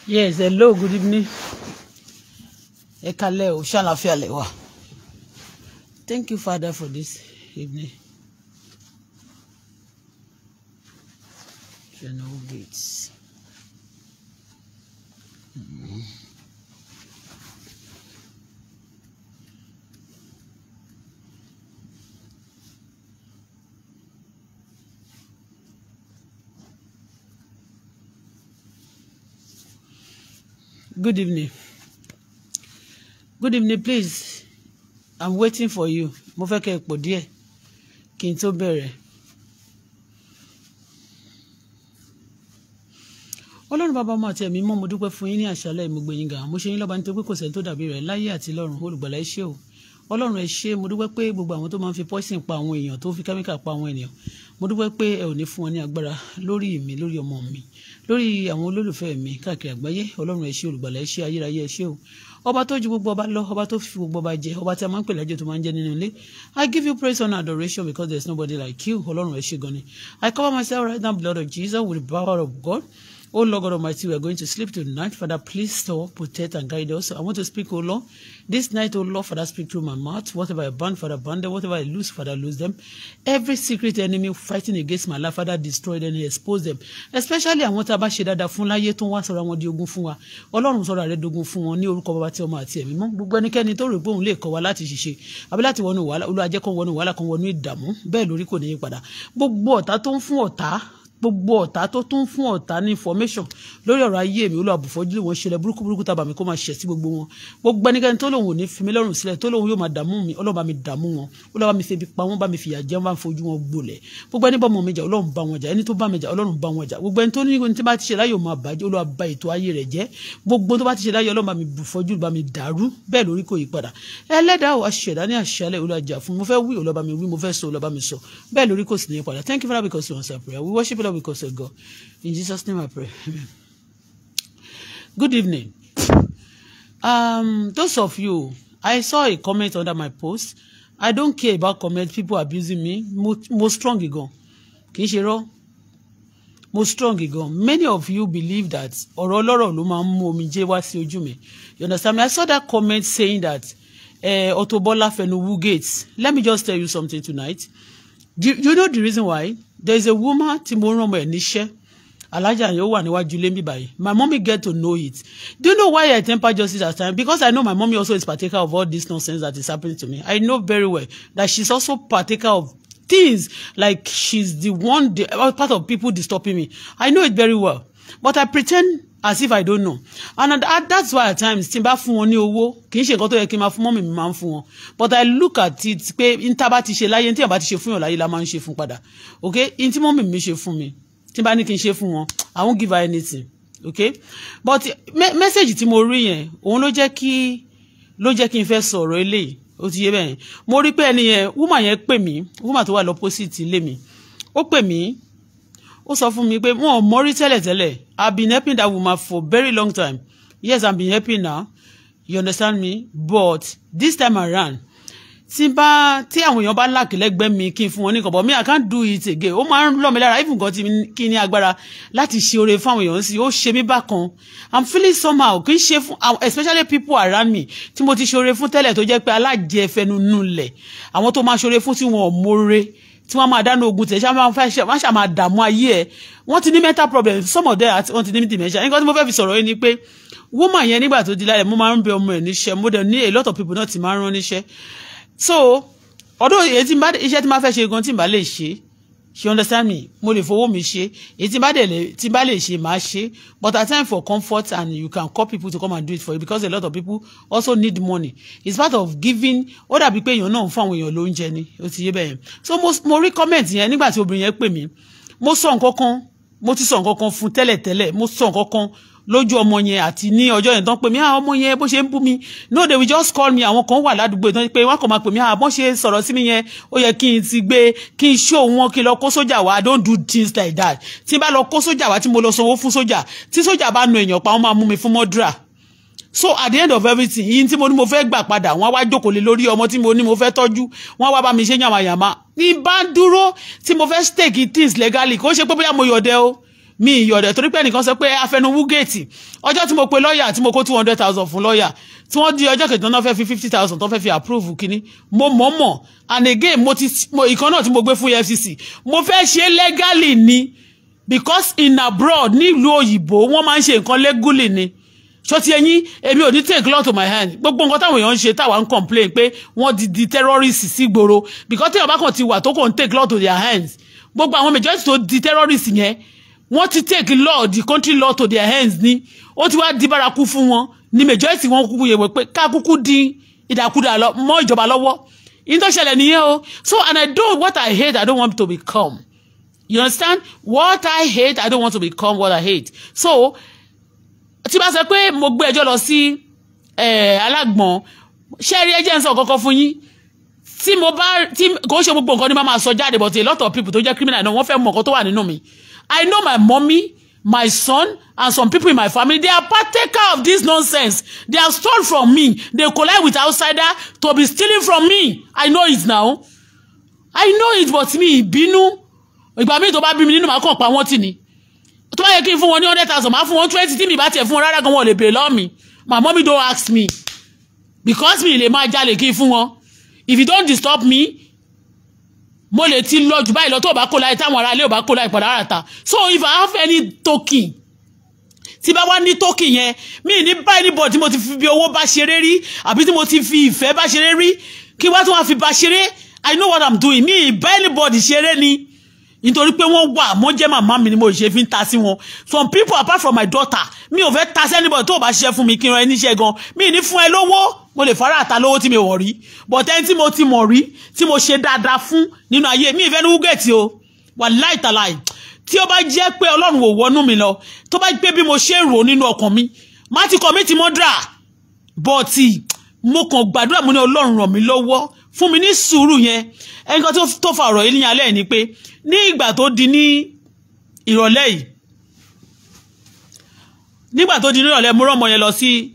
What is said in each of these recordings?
Yes, hello, good evening. Ẹ kálẹ́ o, ṣàlàáfíà lẹ wà. Thank you, Father, for this evening. General Gates. Good evening. Good evening, please. I'm waiting for you. Mo fẹ́ kẹ́ ẹ pọ̀ díẹ̀ kí n tó bẹ̀rẹ̀. Ọlọ́run bàbá ọmọ àti ẹ̀mí mọ́, mo dúpẹ́ fún yín ní àṣálẹ́, mo gbé yín ga. Mo ṣe yín lọ́ba nítorí pé kò sẹ́ni tó dàbí rẹ̀ láyé àti lọ́run. Olùgbàlà ẹ ṣé o. Ọlọ́run ẹ ṣé, mo dúpẹ́ pé gbogbo àwọn tó máa ń fi poison pa àwọn èèyàn, tó fi chemical pa àwọn ènìyàn, mo dúpẹ́ pé ẹ ò ní fún wọn ní agbára lórí mi, lórí ọmọ mi, lórí àwọn olólùfẹ́ mi káàkiri àgbáyé. Ọlọ́run ẹ ṣé, olùgbàlà ẹ ṣé, ayérayé ẹ ṣé o. Ọba tó ju gbogbo ọba lọ, ọba tó fi gbogbo ọba jẹ, ọba tí a máa ń pè lájọ tó máa ń jẹ nínú ilé. I give you praise and adoration because there is nobody like you. Ọlọ́run ẹ ṣé gan ni. I cover myself right now, blood of Jesus, with the power of God. Oh Lord God Almighty, we are going to sleep tonight. Father, please store, protect, and guide us. I want to speak, oh Lord. This night, oh Lord, Father, speak through my mouth. Whatever I bind, Father, bind them. Whatever I loose, Father, loose them. Every secret enemy fighting against my life, Father, destroy them and expose them. Especially àwọn tá a bá ṣe dáadáa fún láyé tó ń wá sọ̀rọ̀ àwọn di ogun fún wa. Ọlọ́run sọ̀rọ̀ rẹ̀ dogun fún wọn ní orúkọ bàbá tí ọmọ àti ẹ̀mí mọ́. Gbogbo ẹnikẹ́ni tó rò pé òun lè kọ́ wa láti ṣiṣẹ́ àbí láti wọnú wàhálà, Olúwa jẹ́ kó wọnú wàhálà, kan wọnú ìdààmú, bẹ́ẹ̀ lórí kò ní í padà. Gbogbo ọ̀tá tó ń fún ọ̀tá, gbogbo ọ̀tá tó tún fún ọ̀tá ní information lórí ọ̀rọ̀ ayé mi, Olúwa bùfọ́jú wọn, ṣẹlẹ̀ burúkú burúkú tábà mi kó máa ṣẹ̀ sí gbogbo wọn. Gbogbo ẹnikẹ́ni tó lòun ò ní fi mí lọ́rùn sílẹ̀, tó lòun yóò máa dààmú mi, Ọlọ́run bá mi dààmú wọn. Olúwa bá mi febi pa wọ́n, bá mi fìyà jẹ wọ́n, bá mi fojú wọn gbolẹ̀. Gbogbo ẹni bá ọmọ mi jà, Ọlọ́run bá wọn jà. Ẹni tó bá mi jà, Ọlọ́run bá wọn jà. Gbogbo ẹni tó ní ohun tí bá ti ṣe láyé ò máa bàjẹ́, Olúwa bà ètò ayé rẹ̀ jẹ́. Gbogbo tó bá ti ṣe láyé, Ọlọ́run bá mi bùfọ́jú, bá mi dàrú, bẹ́ẹ̀ lórí kò yí padà. Ẹlẹ́dàá ò aṣẹ̀dá ní àṣálẹ̀, Olúwa jà fún mi. Mo fẹ́ wí, Olúwa bá mi wí, mo fẹ́ sọ, Olúwa bá mi sọ, bẹ́ẹ̀ lórí kò sì ní padà. Thank you, Father, because you answer prayer. We worship you, Lord, because of God. In Jesus' name I pray. Amen. Good evening. Those of you, I saw a comment under my post. I don't care about comment, people abusing me. Mo strong gan. Kì í ṣe irọ́. Mo strong gan. Many of you believe that ọ̀rọ̀ ọlọ́rọ̀ ló máa ń mú omijé wá sí ojú mi. You understand me? I saw that comment saying that Auto Bola fẹnu wú Gates. Let me just tell you something tonight. Do you know the reason why? There is a woman tí mo rán ọmọ ẹ̀ níṣẹ́. Alájà yóò wà níwájú ilé mi báyìí. My mommy get to know it. Do you know why I temper justice at times? Because I know my mommy also is partaker of all this nonsense that is happening to me. I know very well that she's also partaker of things, like she's the one, the part of people disturbing me. I know it very well. But I pretend as if I don't know. And that's why at times, tí n bá fún wọn ní owó, kì í ṣe nǹkan tó yẹ kí n máa fún mọ́mì mi máa ń fún wọn. But I look at it pé n tá bá ti ṣe láyé, tí èèyàn bá ti ṣe fún yàn láyé la máa ń ṣe fún padà. Okay? N tí mọ́mì mi ṣe fún mi, tí n bá ní kí n ṣe fún wọn, I won't give her anything. Okay? But message tí mo rí yẹn, òun ló jẹ́ kí n fẹ́ sọ̀rọ̀ eléyìí. Ó ti yé bẹ́ẹ̀. Mo rí pé ẹni yẹn, woman yẹn pè mí, woman tó wà l'opposite ilé mi. Ó pè mí, ó sọ fún mi pé wọn ò mọ̀ rí tẹ́lẹ̀tẹ́lẹ̀. I've been helping that woman for very long time. Yes, I've been helping her. You understand me? But this time around, tí bá tí àwọn èèyàn bá lack lẹ́gbẹ̀ẹ́ mi kí n fún wọn ní nǹkan, but me, I can't do it again. Ó máa ń lọ́ mi lára, even gan tí kí ní agbára láti ṣe oore fún àwọn èèyàn sí, ó ṣe mí bákan. I'm feeling somehow, kì í ṣe fún, especially people around me tí mo ti ṣe oore fún tẹ́lẹ̀ tó jẹ́ pé alájẹfẹnunulẹ̀, àwọn tó máa ṣe oore fún tí wọn ò mọ̀re, tí wọ́n máa dáná ogun tẹ̀, ṣá máa fẹ́ wọ́n ṣá máa dààmú ayé ẹ̀. Wọ́n ti ní mental problem, some of them wọ́n ti ní dementia. Nǹkan tí mo fẹ́ fi sọ̀rọ̀ yìí ni pé woman yẹn nígbà tó di lálẹ́, mo máa ń bẹ ọmọ ẹ̀ níṣẹ́, mo dẹ̀ ní a lot of people náà ti máa ń rán níṣẹ́. So although èyí tí iṣẹ́ tí máa fẹ́ ṣe gan tí n bá lè ṣe, she understand me, mo lè fowó mi ṣe, èyí tí n bá dẹ̀ lè tí n bá lè ṣe máa ṣe. But at time for comfort, and you can call people to come and do it for you because a lot of people also need money. It's part of giving. Ó dàbí pé èèyàn náà ń fún àwọn èèyàn lóúnjẹ ni, ó ti yé bẹ́ẹ̀. So mo rí comment yẹn nígbà tí obìnrin yẹn pè mí. Mo sọ nǹkan kan, mo ti sọ nǹkan kan fún tẹ́lẹ̀tẹ́lẹ̀, mo sọ nǹkan kan lójú ọmọ yẹn àti ní ọjọ́ yẹn tán pè mí, ọmọ yẹn bó ṣe ń bú mi. No, they will just call me. Àwọn kan wà ládùúgbò tán pé wọ́n kàn máa pè mí, bọ́n ṣe sọ̀rọ̀ sí mi yẹn, ó yẹ kí n ti gbé, kí n ṣó wọn, kí n lọ kó sójà wá. I don't do things like that. Tí n bá lọ kó sójà wá, tí mo lọ sanwó fún sójà, tí sójà bá nu èèyàn pa, wọ́n máa mú mi fún mọ́dúrà. So at the end of everything, yín tí mo ní mo fẹ́ gbà padà, wọ́n wá jókòó lé lórí ọmọ tí mo ní mo fẹ́ tọ́jú, wọ́n wá bá mi ṣe yàmàyàmà. Ní bá ń dúró tí mo fẹ́ stake things legally, kó ṣe pé bóyá mo yọ̀dẹ o. Mi ìyọ̀dẹ̀ torí pé ẹnìkan sọ pé afẹnuwú géètì. Ọjọ́ tí mo pe lọ́ọ̀yà, tí mo kó 200,000 fún lọ́ọ̀yà, tí wọ́n di ọjọ́ kejì náà fẹ́ fi 50,000 tó fẹ́ fi approve kínní, mo mọ̀ mọ̀. And again, mo ti mo ìkan náà tí mo gbé fún EFCC, mo fẹ́ ṣe legally ni, because in abroad, nílùú òyìnbó, wọ́n máa ń ṣe nǹkan legally ni. Ṣó ti ẹyin? Èmi ò ní take law to my hand. Gbogbo nǹkan táwọn èèyàn ń ṣe, táwa ń complain pé wọ́n di terrorist sí gbòòrò, because téèyàn bá kàn ti wà tó kàn ń take law to their hands, gbogbo àwọn majority tó di terrorist yẹn, wọ́n ti take law, the country law to their hands ni. Ó ti wá di bárakú fún wọn ni. Majority wọn kúkú yẹ̀wò pé ká kúkú di ìdàkudà mọ́ ìjọba lọ́wọ́. In tó ṣẹlẹ̀ nìyẹn o. So, and I don't, what I hate, I don't want to become. You understand? What I hate, I don't want to become what I hate. So tí bá sọ pé mo gbé ẹjọ́ lọ sí Alágbọ̀n, ṣé rí, ẹjẹ́ ń sọ kọ́kọ́ fún yín. Tí mo bá tí kò ṣe gbogbo nǹkan ní máa sọ jáde, but a lot of people tó jẹ́ criminal náà, wọ́n fẹ́ mọ nǹkan tó wà nínú mi. I know my mommy, my son and some people in my family, they are partaker of this nonsense. They have stole from me. They collide with outsider to be stealing from me. I know it now, I know it, but mi ìbínú. Ìgbà míì tó bá bí mi nínú, màá kàn pa wọ́n tì ní. Tó bá yẹ kí n fún wọn ní 100,000, máa fún wọn 20. Tí mi bá tiẹ̀ fún wọn rárá gan, wọn ò lè béèrè lọ́wọ́ mi. My mommy don't ask me, because mi lè máa jalè kí n fún wọn. If you don't disturb me, mo lè ti lọ jù báyìí lọ. Tó o bá kó láì, táwọn ará ilé ò bá kó láì padà rà ta. So if I have any token, tí bá wá ní token yẹn, mi ní bá anybody tí mo ti fi bí owó bá ṣeré rí, àbí tí mo ti fi ìfẹ́ bá ṣeré rí, kí wá tí wọ́n fi bá ṣeré. I know what I'm doing. Mi bá anybody ṣeré ni, nítorí pé wọ́n wà, wọ́n jẹ́ màmá mi ni mo ṣe fi ń ta sí wọn. Some people, apart from my daughter, mi ò fẹ́ ta sí anybody. Tó o bá ṣiṣẹ́ fún mi, kí n ran ẹ níṣẹ́ gan, mi ní fún ẹ lówó. Mo lè fara àta lówó tí mi ò rí, but ẹni tí mo ti mọ̀ rí, tí mo ṣe dáadáa fún nínú ayé mi, ìfẹ́ ní wúgẹ̀tì o. Wàláì tàláì, tí ó bá jẹ́ pé Ọlọ́run ò wọnú mi lọ, tó bá pé bí mo ṣe rò nínú ọkàn mi, má ti commit murder. But mo kàn gbàdúrà, mo ní Ọlọ́run ràn mí lọ́wọ́, fún mi ní sùúrù yẹn. Ẹnìkan tó fa ọ̀rọ̀ yìí ní alẹ́ ni pé ní ìgbà tó di ní ìrọ̀lẹ́ yìí, nígbà tó di ní ìrọ̀lẹ́, mo rán ọmọ yẹn lọ sí,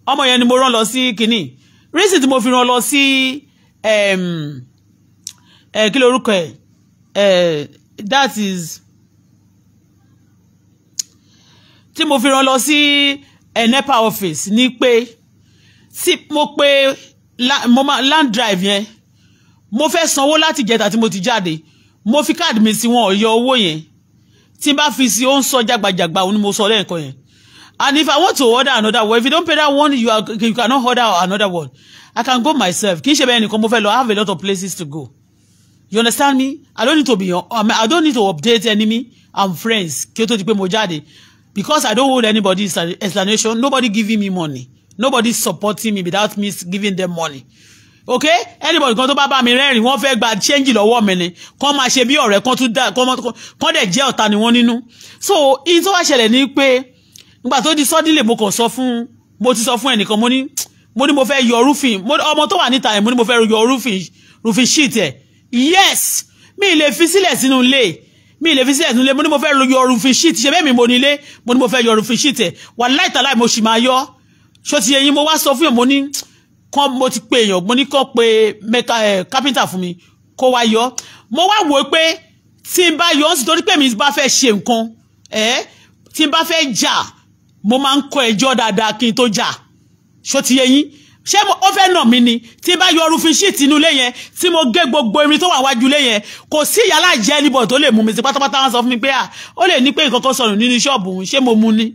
ọmọ yẹn ni mo rán lọ sí kínní. Reason tí mo fi rán lọ sí, kí lorúkọ ẹ, that is, tí mo fi rán lọ sí NEPA office ni pé tí mo pe mo ma land drive yẹn, mo fẹ́ sanwó láti jẹta tí mo ti jáde. Mo fi káàdì mi sí, wọn ò yọ owó yẹn. Tí n bá fi sí, ó ń sọ jágbajàgba. Òun ni mo sọ lẹ́ẹ̀kan yẹn. And if I want to order another one, if you don't pay that one, you cannot order another one. I can go myself. Kì í ṣe bẹ́ẹ̀ nìkan mo fẹ́ lọ. I have a lot of places to go. You understand me? I don't need to update enemy and friends kí ó tó di pé mo jáde, because I don't hold anybody's explanation. Nobody giving me money, nobody supporting me without me giving them money, okay? Anybody kan tó bá bá mi rẹ́rìn, wọ́n fẹ́ gba change lọ́wọ́ mi ni. Kán máa ṣe bí ọ̀rẹ́, kán tún dá, kán dẹ̀ jẹ́ ọ̀tá ni wọ́n nínú. So in tó wá ṣẹlẹ̀ ni pé nígbà tó di suddenly, mo kàn sọ fún, mo ti sọ fún ẹnìkan, mo ní mo fẹ́ yọ roofing. Ọmọ tó wà níta yẹn, mo ní mo fẹ́ yọ roofing sheet ẹ̀. Yes, mi lè fi sílẹ̀ sínú ilé, mi lè fi sílẹ̀ sínú ilé. Mo ní mo fẹ́ yọ roofing sheet. Ṣe bẹ́ẹ̀ mi mo ní ilé, mo ní mo fẹ́ yọ roofing sheet ẹ̀. Wàláhì tàláhì, mo sì máa yọ. Ṣó ti yẹ yín? Mo wá sọ fún yàn, mo ní kán, mo ti pe èèyàn, mo ní kán pe mẹ́ka ẹ̀ kápẹ́ńtà fún mi kó wá yọ. Mo wá wò ó pé tí n bá yọ ọ́ sì, torí pé mi bá fẹ́ ṣe nǹkan ẹ̀, tí n bá fẹ́ jà, mo máa ń kọ́ ẹjọ́ dáadáa kí n tó jà. Ṣó ti yé yín? Ṣé ó fẹ́ nà mí ni? Tí n bá yọ roofing sheet inú ilé yẹn, tí mo gé gbogbo irin tó wà wájú ilé yẹn, kò sí ìyálà jẹ́ anybody tó lè mú mi sí pátápátá. Wọ́n sọ fún mi pé à ó lè ní pé nǹkan kan sọnù nínú ṣọ́ọ̀bù òun, ṣé mo mú ni?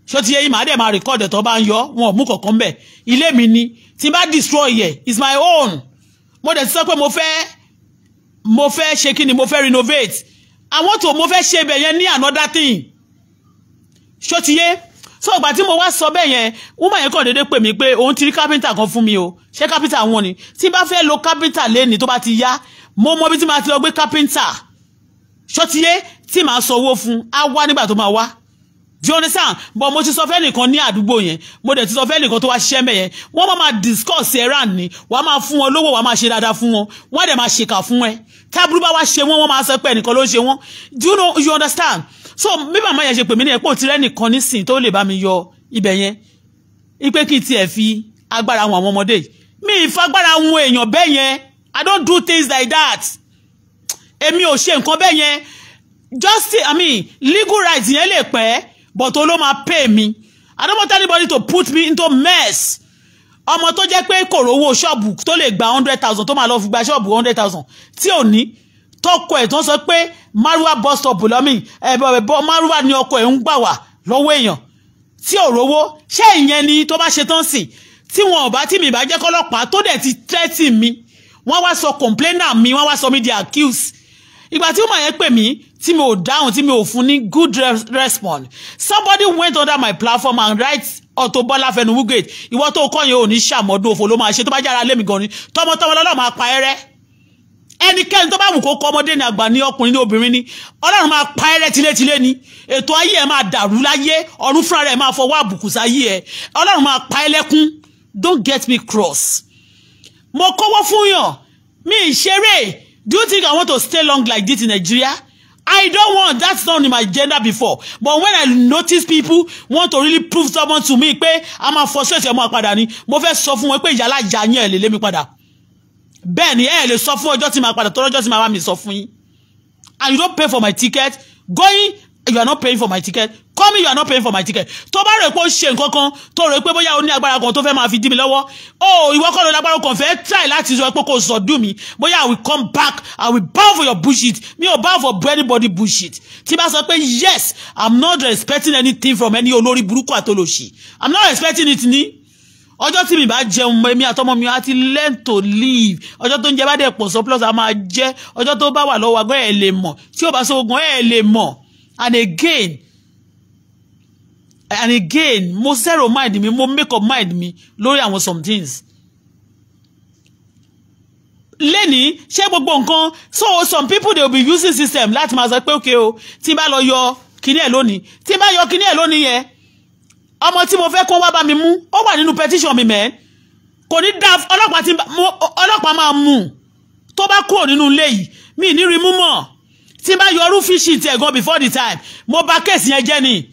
Ṣó ti yé yín? Màá dẹ̀ máa record tó bá ń yọ. Wọn ò mú kankan bẹ̀. Ilé mi ni. Tí n bá destroy yẹ, it's my own. Mo dẹ̀ ti sọ pé mo fẹ́ ṣe kí ni, mo fẹ́ renovate. I want to, mo fẹ́ ṣe ibẹ̀ yẹn ní another thing. Ṣó ti yé? So ìgbà tí mo wá sọ bẹ́ẹ̀ yẹn, woman yẹn kàn déédéé pè mí pé òun ti rí kápẹ́ńtà kan fún mi o. Ṣé kápẹ́ńtà wọn ni? Tí n bá fẹ́ lo kápẹ́ńtà lẹ́ni, tó bá ti yá, mo mọ bí tí màá ti lọ gbé kápẹ́ńtà. Ṣó ti yé? Tí màá sanwó fún, á wá nígbà tó máa wá. Do you understand? But mo ti sọ fẹ́ nìkan ní àdúgbò yẹn, mo dẹ̀ ti sọ fẹ́ nìkan tó wá ṣiṣẹ́ mẹ́ yẹn. Wọ́n máa máa discuss ẹ̀ràn ni. Wàá máa fún wọn lówó, wàá máa ṣe dáadáa fún wọn, wọ́n dẹ̀ máa ṣèkà fún ẹ. Tábúrú bá wá ṣe wọ́n, wọ́n máa sọ pé ẹnìkan ló ń ṣe wọ́n. Do you know? You understand? So bí màmá yẹn ṣe pè mí ní ẹ̀pọ̀ tirẹ̀ nìkan nísìn tó lè bá mi yọ ibẹ̀ yẹn, ipe kí n tiẹ̀ fi agbára wọn àwọn ọmọdé yìí. Mi ìfagbára wọn èèyàn bẹ́ẹ̀ yẹn. I don't do things like that. Èmi ò ṣe nǹkan bẹ́ẹ̀ yẹn. Justice, I mean, legal rights yẹn lè pẹ́, but ó ló máa pay me. I don't want anybody to put me into mess. Ọmọ tó jẹ́ pé kò rówó ṣọ́ọ̀bù tó lè gba 100,000, tó máa lọ fi gba ṣọ́ọ̀bù 100,000 tí ò ní, tọkọ ẹ̀ tó ń sọ pé márúwá bus stop lọ́mì ẹ̀bọ̀ márúwá ni ọkọ ẹ̀ ń gbà wá lọ́wọ́ èèyàn tí ò rówó. Ṣé ìyẹn ni tó bá ṣe tán sí tí wọn ò bá tí mi bá jẹ́ kọ́lọ́pàá tó dẹ̀ ti threaten mi, wọ́n wá sọ complainer mi, wọ́n wá sọ mí di accused. Ìgbà tí wọ́n yẹn pè mí tí mi ò dáhùn, tí mi ò fún ní good response, somebody went under my platform and write Auto Bola fẹnu wúgate. Ìwọ tó kọ́ yẹn ò ní ṣàmọ́dún, òfò ló máa ṣe. Tó bá jára lémi gan ni, tọmọtọmọ lọ́lọ́ máa pa ẹrẹ́. Ẹnikẹ́ni tó bá wù kó kọ́, ọmọdé ni, àgbà ní, ọkùnrin ní, obìnrin ní, Ọlọ́run máa pa ẹrẹ́ tilétilé ni. Ètò ayé ẹ̀ máa dàrú láyé, ọ̀run fúnra rẹ̀ máa fọwọ́ àbùkù sáyé ẹ̀. Ọlọ́run máa pa ẹ́ lẹ́kún. Don't get me cross. Mo kọ́wọ́ fún yàn mi ìṣeré. Do you think I want to stay long like this in Nigeria? I don't want. That's not in my agenda before. But when I notice people want to really prove someone to me pé a máa frustrate ọmọ padà ni, mo fẹ́ sọ fún wọn pé ìyálà ìyá yín ẹ̀ lè lé mi padà. Bẹ́ẹ̀ ni, ẹ lè sọ fún ọjọ́ tí màá padà, tọ́lọ́jọ́ tí màá wá mi sọ fún yín. And you don't pay for my ticket. Going, you are not paying for my ticket. Coming, you are not paying for my ticket. Tó bá rò pé ó ṣe nǹkan kan, tó rò pé bóyá ó ní agbára kan tó fẹ́ máa fi dí mi lọ́wọ́, oh, ìwọ kọ́ ló lágbára kan fẹ́ try láti sọ pé kò sọ̀dún mi. Bóyá I will come back, I will bow for your bullshit. Mi ò bow for anybody bullshit. Tí bá sọ pé yes, I'm not expecting anything from any olórí burúkú àtolòṣì. I'm not expecting it ní ọjọ́ tí mi bá jẹun, èmi àtọmọ mi á ti learn to live. Ọjọ́ tó ń jẹ bá dẹ̀ pọ̀, surplus a máa jẹ́. Ọjọ́ tó bá wà lọ́wọ́ agbẹ́ ẹ̀ lè mọ̀, tí ò bá sóògùn ẹ̀ lè mọ̀. And again and again, mo zero mind mi, mo make up mind mi lórí àwọn some things lẹ́ni. Ṣé gbogbo nǹkan? So some people, they will be using system láti máa sọ pé okay o, tí n bá lọ yọ kíní ẹ̀ lónìí, tí n bá yọ kíní ẹ̀ lónìí yẹn, ọmọ tí mo fẹ́ kó wá bá mi mú, ó wà nínú petition mi mẹ́. Kò ní dá ọlọ́pàá, tí ọlọ́pàá máa mú tó bá kúrò nínú ilé yìí, mi ní rí mú mọ́. Tí n bá yọrú fíṣì tí ẹ̀ gan before the time, mo bà case yẹn jẹ́ ni.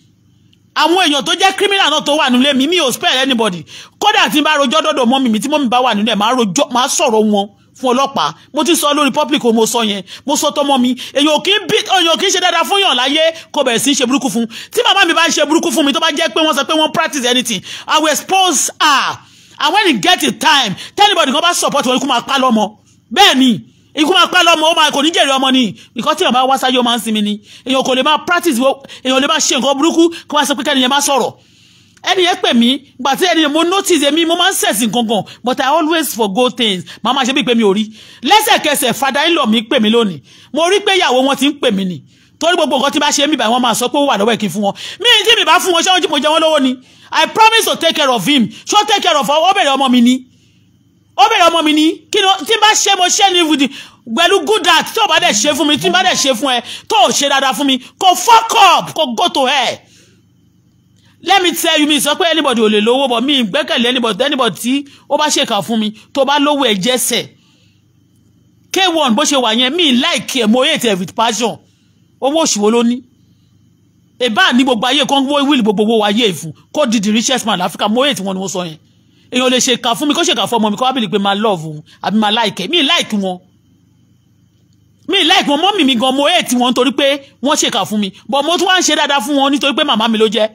Àwọn èèyàn tó jẹ́ criminal náà tó wà nílé mi, mi ò spare anybody. Kódà tí n bá rojọ́ dọ́dọ̀ mọ́ mi, tí mọ́ mi bá wà nílẹ̀, máa rojọ́, máa sọ̀rọ̀ wọn fún ọlọ́pàá. Mo ti sọ lórí public, mo sọ yẹn, mo sọ tọmọ mi. Èèyàn kì í ṣe dáadáa fún yàn láyé kó bẹ̀rẹ̀ sí í ṣe burúkú fún. Tí màmá mi bá ń ṣe burúkú fún mi, tó bá jẹ́ pé wọ́n sọ pé wọ́n practice anything, I will expose her. And when it get a time, tell anybody kan bá support wọn, ikú máa pa lọ́mọ. Bẹ́ẹ̀ ni, ikú máa pa lọ́mọ, ó máa kò ní jèrè ọmọ ni, because tí màmá wá sáyé, ó máa ń sinmi ni. Èèyàn kò lè máa practice, èèyàn lè máa ṣe nǹkan burúkú kó wá sọ pé kẹ́niyẹn máa sọ̀rọ̀. Ẹni yẹn pè mí gbà tí ẹni yẹn, mo notice, èmi mo máa ń sẹ̀sìn gangan, but I always forgo things. Màá máa ṣe bíi pé mi ò rí. Lẹ́sẹ̀kẹsẹ̀, father in law mi pè mí lónìí. Mo rí pé ìyàwó wọn ti ń pè mí ni, torí gbogbo nǹkan tí bá ṣe mí báyìí, wọ́n máa sọ pé ó wà lọ́wọ́ ẹ̀ kí n fún wọn. Mí tí mi bá fún wọn, ṣé wọ́n jí mo jẹ wọ́n lówó ni? I promise to take care of him. Ṣó take care of? Ó bèrè ọmọ mi ni, ó bèrè ọmọ mi ni. Kí ni tí bá ṣe, mo ṣe ní pẹ̀lú good heart. Tí ò bá dẹ̀ ṣe fún mi, tí bá dẹ̀ ṣe fún ẹ, tó ò ṣe dáadáa fún mi, kò fuck up, kò go to hell. Let me tell you, mi sọ pé anybody ò lè lówó, but mi gbẹ́kẹ̀lé anybody tí ó bá ṣèkà fún mi. Tó bá lówó ẹ̀ jẹ́sẹ̀. K1 bó ṣe wà yẹn, mi like ẹ̀, mo hate ẹ̀ with passion. Owó òṣìwò ló ní ìbá ní gbogbo ayé kan wó wíìlì gbogbo owó ayé ìfún kó di the richest man Africa. Mo hate wọn ni mo sọ yẹn. Èèyàn lè ṣèkà fún mi, kó ṣèkà fún ọmọ mi, kó wá bìlì pé máa love òun àbí máa like ẹ̀. Mi like wọn, mi like wọn. Mummy mi gan, mo hate wọn nítorí pé wọ́n ṣèkà fún mi, but mo tún wá ń ṣe dáadáa fún wọn nítorí pé màmá mi ló jẹ́.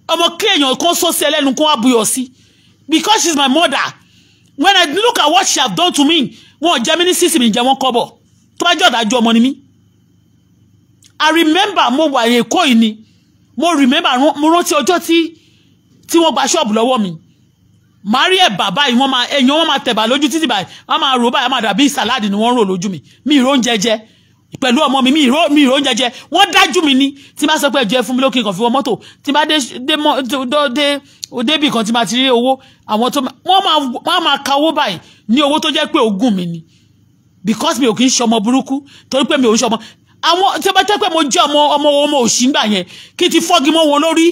Ọmọ kí èèyàn kan sọ sí ẹlẹ́nu kó wá buyọ̀ sí, because she's my mother. When I look at what she have done to me, wọn ò jẹ́ mi ní sísì, mi jẹ́ wọn kọ́bọ̀. Tó bá jẹ́ ọ̀dájú ọmọ ni mí. I remember, mo wà Èkó yìí ni mo remember, mo rántí ọjọ́ tí wọ́n gba ṣọ́ọ̀bù lọ́wọ́ mi. Màá rí ẹ̀bà báyìí, wọ́n máa ẹ̀yàn, wọ́n máa tẹ̀bà lójú títì báyìí, wọ́n máa rò báyìí, wọ́n máa dàbí salad ni wọ́n ń rò lójú mi. Mi ìró oúnjẹ jẹ pẹ̀lú ọmọ mi, mi ìró oúnjẹ jẹ. Wọ́n dájú mi ní tí bá sọ pé ẹjọ́ ẹ fún mi lókè kan fi wọ mọ́tò, tí bá dé dé débì kan tí bá ti rí owó, àwọn tó wọ́n máa ka owó báyìí ní owó tó jẹ́ pé ogún mi ni, because mi ò kì í ṣọmọ burúkú, torí pé mi ò ń ṣọmọ àwọn tí ó bá tẹ́ pé mo jẹ́ ọmọ òṣì ńgbà yẹn, kí n ti fọ́gi mọ́ wọn lórí.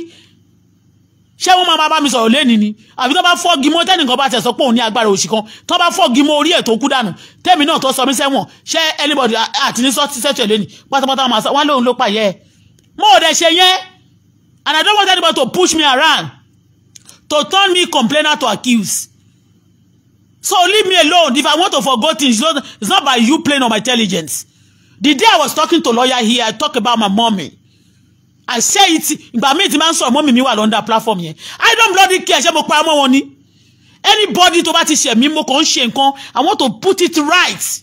Ṣé wọ́n máa bá mi sọ̀rọ̀ lẹ́ni ni? Àbí tó bá fọ́gi mọ́ tẹ́nìkan bá tẹ̀ sọ pé òun ní agbára òṣì kan, tó bá fọ́gi mọ́ orí ẹ̀ tó kú dànù, tẹ́mi náà tó sọ mí sẹ́wọ̀n, ṣé anybody àti ní sọ́tì ẹ̀ lẹ́ni pátápátá máa sọ wọ́n lóun ló pààyẹ́ ẹ̀? Mo ò dẹ̀ ṣe yẹn, and I don't want anybody to push me around to turn me complainer to accuse. So leave me alone. If I want to forgo things, it's not by you playing on my intelligence. The day I was talking to lawyer here, I talk about my mommy. I say it. Ìgbà míì tí máa ń sọ̀rọ̀, mommy mi wà lọ́ndà platform yẹn. I don't bloody care. Ṣé mo pa ọmọ wọn ni? Anybody tó bá ti ṣẹ̀ mí, mo kàn ń ṣe nǹkan. I want to put it right.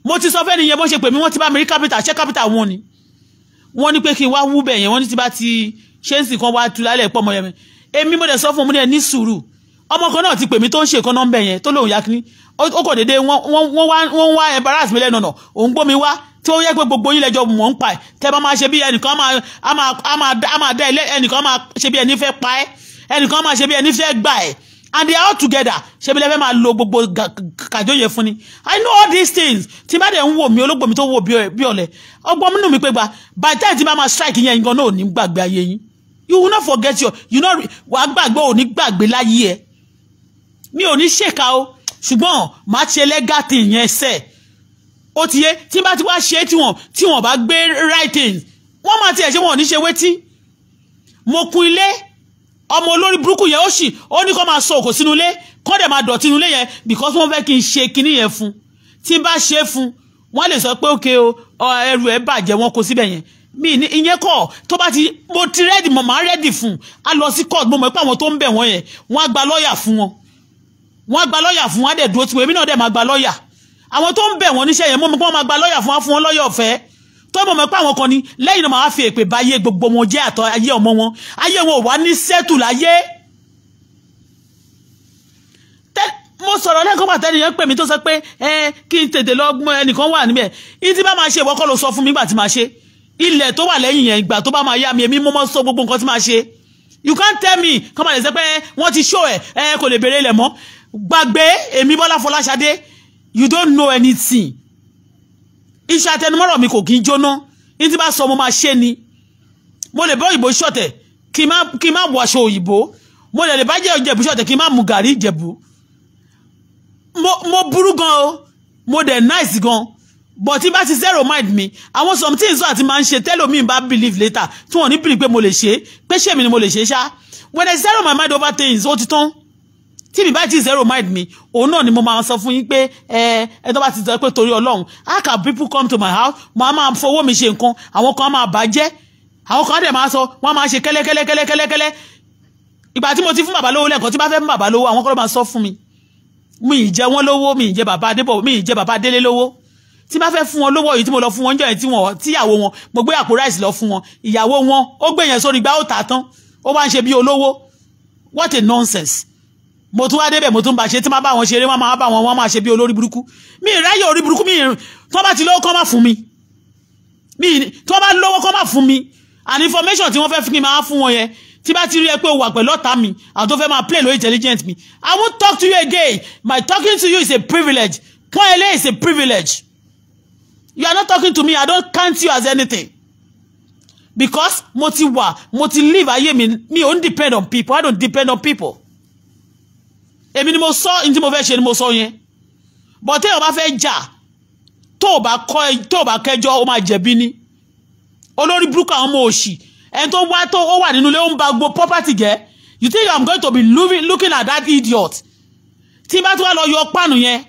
Mo ti sọ fẹ́ nìyẹn, bó ṣe pè mí, wọ́n ti bá mi rí capital. Ṣé capital wọn ni? Wọ́n ní pé kí n wá wú bẹ̀ yẹn. Wọ́n ní tí bá ti ṣe ń sìn kan wá tu lálẹ́ pọ̀ mọ́ yẹn. Èmi mo dẹ̀ sọ fún un, mo ní ẹ ní sùúrù. Ọmọ kan náà ti pè mí tó ń ṣe kan náà ń bẹ̀ yẹn tó lóun yá kí ó kò déédéé, wọ́n wá embarrass mi lẹ́nu ọ̀nà. Òun gbó mi wá tí ó yẹ pé gbogbo yín lẹ́jọ́ mọ̀ ń pa ẹ̀. Tẹ́ bá máa ṣe bí ẹnìkan á máa dá ilé, ẹnìkan máa ṣe bí ẹni fẹ́ pa ẹ́, ẹnìkan máa ṣe bí ẹni fẹ́ gbà ẹ́, and they are all together. Ṣe bí lẹ́fẹ̀ẹ́ máa lo gbogbo kàjọ yẹn fún ni. I know all these things. Tí bá dẹ̀ ń wò mí, ológbò mi tó wò bí ọ̀lẹ ọgbọ́n nínú mi pé gba by the time tí bá máa strike yẹn gan náà, ò ní gbàgbé ayé yín. You will not forget your, you know, wàá gbàgbé, ò ní gbàgbé láyé ẹ. Mi ò ní ṣèkà o, ṣùgbọ́n màá ṣe legal thing yẹn sẹ́ẹ̀. Ó ti yé. Tí bá ti wá ṣe, tí wọ́n bá gbé right things, wọ́n máa tiẹ̀ ṣe, wọn ò ní ṣe wetin. Mo kun ilé ọmọ olórí burúkú yẹn, ó sì ó ní kó máa sọ òkò sínú ilé, kó dẹ̀ máa dọ̀tí inú ilé yẹn, because wọ́n fẹ́ kí n ṣe kinní yẹn fún. Tí n bá ṣe fún, wọ́n lè sọ pé òkè o, ẹrù ẹ̀ bàjẹ́, wọn kó síbẹ̀ yẹn. Mi ní ìyẹn kọ́. Tó bá ti mo ti ready, mo máa ready fún a lọ sí court. Mo mọ̀ pé àwọn tó ń bẹ̀ wọ́n yẹn, wọ́n á gba lọ́ọ̀yà fún wọn, wọ́n á gba lọ́ọ̀yà fún wọn, á dẹ̀ dúró tiwọn. Èmi náà dẹ̀ máa gba lọ́ọ̀yà. Àwọn tó ń bẹ̀ wọ́n níṣẹ́ yẹn, mo mọ̀ pé wọ́n máa gba lọ́ọ̀yà fún wọn, fún wọn lọ́ọ̀yà ọ̀fẹ́. Tó mọ̀ pé àwọn kan ni lẹ́yìn náà máa fi èpè bá ayé gbogbo wọn jẹ́, àtọ ayé ọmọ wọn, ayé wọn ò wá ní settle láyé. Mo sọ̀rọ̀ lẹ́ẹ̀kan pàtẹ́ nìyẹn pè mí tó sọ pé ẹ kí n tètè lọ gbọ́n, ẹnìkan wà níbẹ̀. Ìyí tí bá máa ṣe, ìwọ kọ́ ló sọ fún mi ìgbà tí máa ṣe ilẹ̀ tó wà lẹ́yìn yẹn. Ìgbà tó bá máa yá mi, èmi mo mọ́ sọ gbogbo nǹkan tí máa ṣe. You can't tell me. Kọ́ máa lè sọ pé wọ́n ti show ẹ̀, ẹ kò lè béèrè ilẹ̀ mọ́. Gbàgbé èmi Bọ́lá Fọláṣadé. You don't know anything. Iṣẹ́ àtẹnumọ́rọ̀ mi kò kí ń jóná. Ní tí bá sọ, mo máa ṣe ni. Mo lè bọ́ òyìnbó ṣọ̀tẹ̀, kí n má wọ aṣọ òyìnbó. Mo lè bá jẹ́ Ìjẹ̀bú ṣọ̀tẹ̀, kí n má mu gàrí Ìjẹ̀bú. Mo burú gan o, mo dẹ̀ nice gan, but tí bá ti zero mind mi, àwọn some things wà tí máa ń ṣe tẹ́lòmíì bá believe later, tí wọ́n ní believe pé mo lè ṣe, pé ṣé mi ni mo lè ṣe ṣá. When I zero my mind over things, ó ti tán. Tí mi bá ti zero mind mi, òun náà ni mo máa sọ fún yín pé ẹ ẹ tó bá ti sọ pé torí Ọlọ́run, how can people come to my house? Mo á máa fowó mi ṣe nǹkan, àwọn kan á máa bàjẹ́, àwọn kan á dẹ̀ máa sọ, wọ́n á máa ṣe kẹ́lẹ́kẹ́lẹ́kẹ́lẹ́kẹ́lẹ́. Ìgbà tí mo ti fún bàbá lówó lẹ́ẹ̀kan, tí bá fẹ́ fún bàbá lówó, àwọn kan ló máa sọ fún mi. Mi ì jẹ wọ́n lówó, mi ì jẹ bàbá Adébọ̀, mi ì jẹ bàbá Délé lówó. Tí bá fẹ́ fún wọn lówó yìí tí mo lọ fún wọn jọ yẹn, tí wọn tíyàwó wọn, mo gbé àpò ráìsì lọ fún wọn, ìyàwó wọn ó gbé yẹn sórí gbá, ó tà tán, ó wá ń ṣe bí olówó. What a nonsense! Mo tún wá débẹ̀, mo tún bá ṣe. Tí má bá wọn ṣeré, wọ́n máa bá wọn, wọ́n máa ṣe bí olórí burúkú. Mi ì ráyè orí burúkú. Mi ì tí wọ́n bá ti lówó kọ́ má fún mi, mi tí wọ́n bá lówó kọ́ má fún mi. And information tí wọ́n fẹ́ fún mi máa fún wọn yẹn. Tí bá ti rí ẹ pé o wà pẹ̀lú ọ̀tá mi, àwọn tó fẹ́ máa play lórí intelligent mi, I won't talk to you again. My talking to you is a privilege. Pọ́n ẹlẹ́ is a privilege. You are not talking to me. I don't count you as anything, because mo ti wà, mo ti live ayé mi. Mi ò ń depend on people. I don't depend on people. Èmi ni mo sọ ní tí mo fẹ́ ṣe ni mo sọ yẹn. But téèyàn bá fẹ́ jà, tó o bá kọ́, tó o bá kẹjọ́, ó máa jẹ̀bi ni. Olórí burúkú, àwọn ọmọ òṣì, ẹni tó wá tó ó wà nínú ilé, ó ń ba gbogbo property jẹ́. You think I'm going to be looking at that idiot? Tí n bá tún wá lọ yọ páànù yẹn,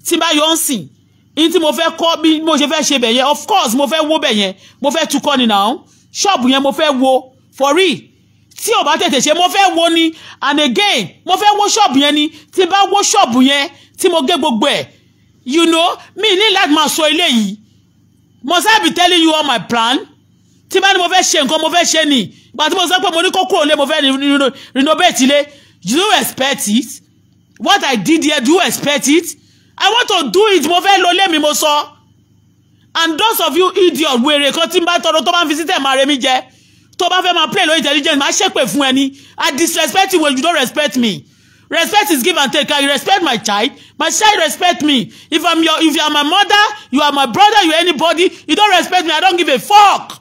tí n bá yọ ń sìn ní tí mo fẹ́ kọ́, bí mo ṣe fẹ́ ṣe bẹ̀ yẹn, of course mo fẹ́ wó bẹ̀ yẹn, mo fẹ́ tukọ́ ni now. Ṣọ́ọ̀bù yẹn mo fẹ́ wo for real. Tí ò bá tètè ṣe, mo fẹ́ wo ni. And again, mo fẹ́ wó ṣọ́ọ̀bù yẹn ni. Tí n bá wó ṣọ́ọ̀bù yẹn, tí mo gé gbogbo ẹ̀, mi ní láti máa sọ eléyìí. Must I be telling you all my plan? Tí bá ní mo fẹ́ ṣe nǹkan, mo fẹ́ ṣe ni. Ìgbà tí mo sọ pé mo ní kókó lé, mo fẹ́ renovate ilé, you don't expect it. What I did here, do you expect it? I want to do it. Mo fẹ́ lo ilé mi, mo sọ. And those of you idiot, wèrè kan tí n bá tọrọ, tó bá ń fi system ara mi jẹ, tó bá fẹ́ máa play lórí intelligence, máa ṣépè fún ẹni. I disrespect you when you don't respect me. Respect is give and take. I respect my child, my child respect me. If you are my mother, you are my brother, you are anybody, you don't respect me, I don't give a fuck.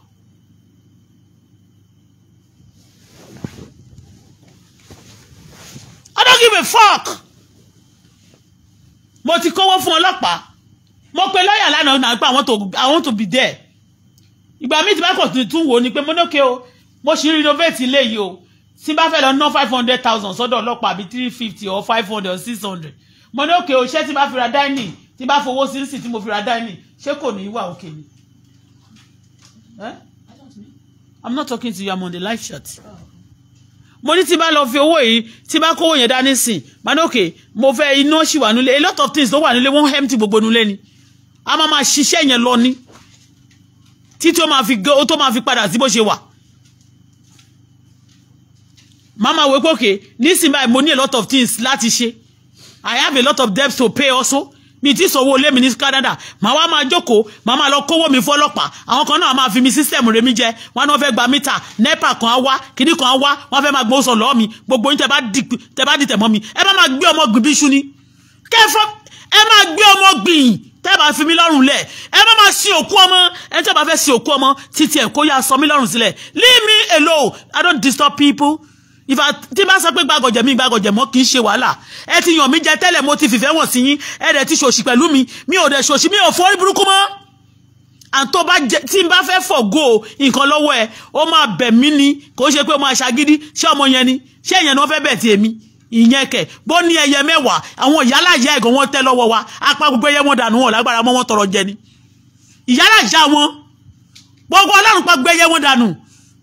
I don't give a fuck. Mo ti kówó fún ọlọ́pàá. Mo pe lọ́ọ̀yà lánàá náà pé I want to be there. Ìgbà mi ti bá kọ̀ tún wò ni pé mo ní òkè o, mo ṣì ń renovate ilé yìí o. Tí n bá fẹ́ lọ ná 500,000 sọ́dọ̀ ọlọ́pàá, àbí 350 or 500 or 600, mo ní òkè o, ṣé tí n bá fi ra dining, tí n bá fowó sí sí tí mo fi ra dining, Ṣé kò ní wà òkè ni? I'm not talking to you, I'm on the live chat. Mo ní tí bá lọ fi owó yìí, tí bá kówó yẹn dání sìn, má ní òkè, mo fẹ́ iná ṣì wà nílé. A lot of things ló wà nílé, wọ́n empty gbogbo nílé ni. A máa máa ṣiṣẹ́ yẹn lọ ní. Títí ó máa fi ó tó máa fi padà sí bó ṣe wà. Màmá wo pé òkè, nísìnyí báyìí mo ní a lot of things láti ṣe. I have a lot of debts to pay also. Mi ti sanwó ilé mi ní Canada. Màá wá máa jókòó, màá máa lọ kówó mi fọ́lọ́pàá. Àwọn kan náà máa fi mi system rẹ̀ mi jẹ. Wọ́n náà fẹ́ gba mítà, NEPA kan á wá, kìíní kan á wá, wọ́n fẹ́ máa gbowó sọ lọ́ọ̀ mi. Gbogbo yín tẹ bá dìtẹ̀ mọ́ mi. Ẹ má máa gbé ọmọ gbìn bí iṣu ni. Kẹfọ́ ẹ máa gbé ọmọ gbìn tẹ́ bá fi mí lọ́rùn lẹ̀. Ẹ má máa sin òkú ọmọ. Ẹ tẹ́ bá fẹ́ sin òkú ọmọ títí ẹ̀ kó yá sọ mí lọ́rùn sílẹ̀. Leave me alone. I don't disturb people. If I tí bá sọ pé gbàgọ̀jẹ̀ mi gbàgọ̀jẹ̀ mọ́ kì í ṣe wàhálà. Ẹ ti yàn mí jẹ tẹ́lẹ̀, mo ti fìfẹ́ wọ̀n sí yín. Ẹ dẹ̀ ti ṣòṣì pẹ̀lú mi. Mi ò dẹ̀ ṣòṣì, mi ò forí burúkú mọ́. À tó bá jẹ tí n bá fẹ́ fọ̀gó nǹkan lọ́wọ́ ẹ, ó máa bẹ̀ mí ni. Kò ṣe pé ó máa ṣagídí. Ṣé ọmọ yẹn ni? Ṣé ìyẹn ni wọ́n fẹ́ bẹ̀ ti èmi? Ìyẹn kẹ̀. Bó ní ẹyẹ mẹ́wàá, àwọn ìyálàyà ẹ̀gàn wọn tẹ́ lọ́wọ́ wa. Apá gbogbo ẹyẹ wọn dànù wọn lágbára mọ́ wọn tọrọ jẹ ni. Ìyálàyà wọn. Gbogbo Ọlọ́run pa gbogbo ẹyẹ wọn dànù.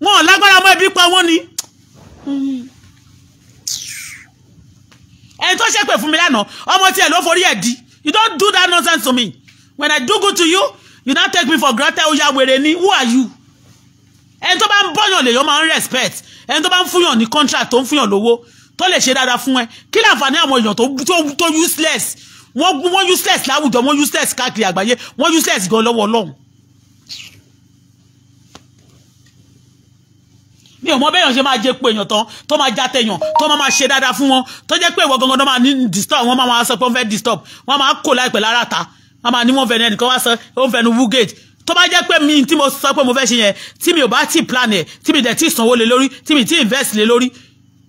Wọn lágbára mọ́ ẹbí pa wọ́n ni. Ẹni tó ṣépè fún mi lánàá, ọmọ tí ẹ ló forí ẹ̀ di. You don't do that nonsense to me. When I do good to you, you don't take me for granted. Ó ya wèrè ni. Who are you? Ẹni tó bá ń bọ́yàn lèèyàn máa ń respect. Ẹni tó bá ń fúnyàn ní contract, tó ń fúnyàn lówó, tó lè ṣe dáadáa fún ẹ. Kí láǹfààní àwọn èèyàn tó useless? Wọ́n useless láwùjọ, wọ́n useless káàkiri àgbáyé, wọ́n useless gan lọ́wọ́ Ọlọ́run. Mi ò mọ bẹ́yàn ṣe máa jẹ pé èèyàn tán tó máa já tẹ̀yàn tó máa máa ṣe dáadáa fún wọn, tó jẹ́ pé ìwọ gangan náà máa ní disturb wọn, máa sọ pé wọ́n fẹ́ disturb wọn, máa kó láìpẹ́ lára ta, wọ́n máa ní wọ́n fẹ́ ní ẹnìkan wá sọ ó ń fẹnu wúgate. Tó bá jẹ́ pé mi tí mo sọ pé mo fẹ́ ṣe yẹn, tí mi ò bá tí plan ẹ̀, tí mi dẹ̀ tí sanwó lé lórí, tí mi tí invest lé lórí,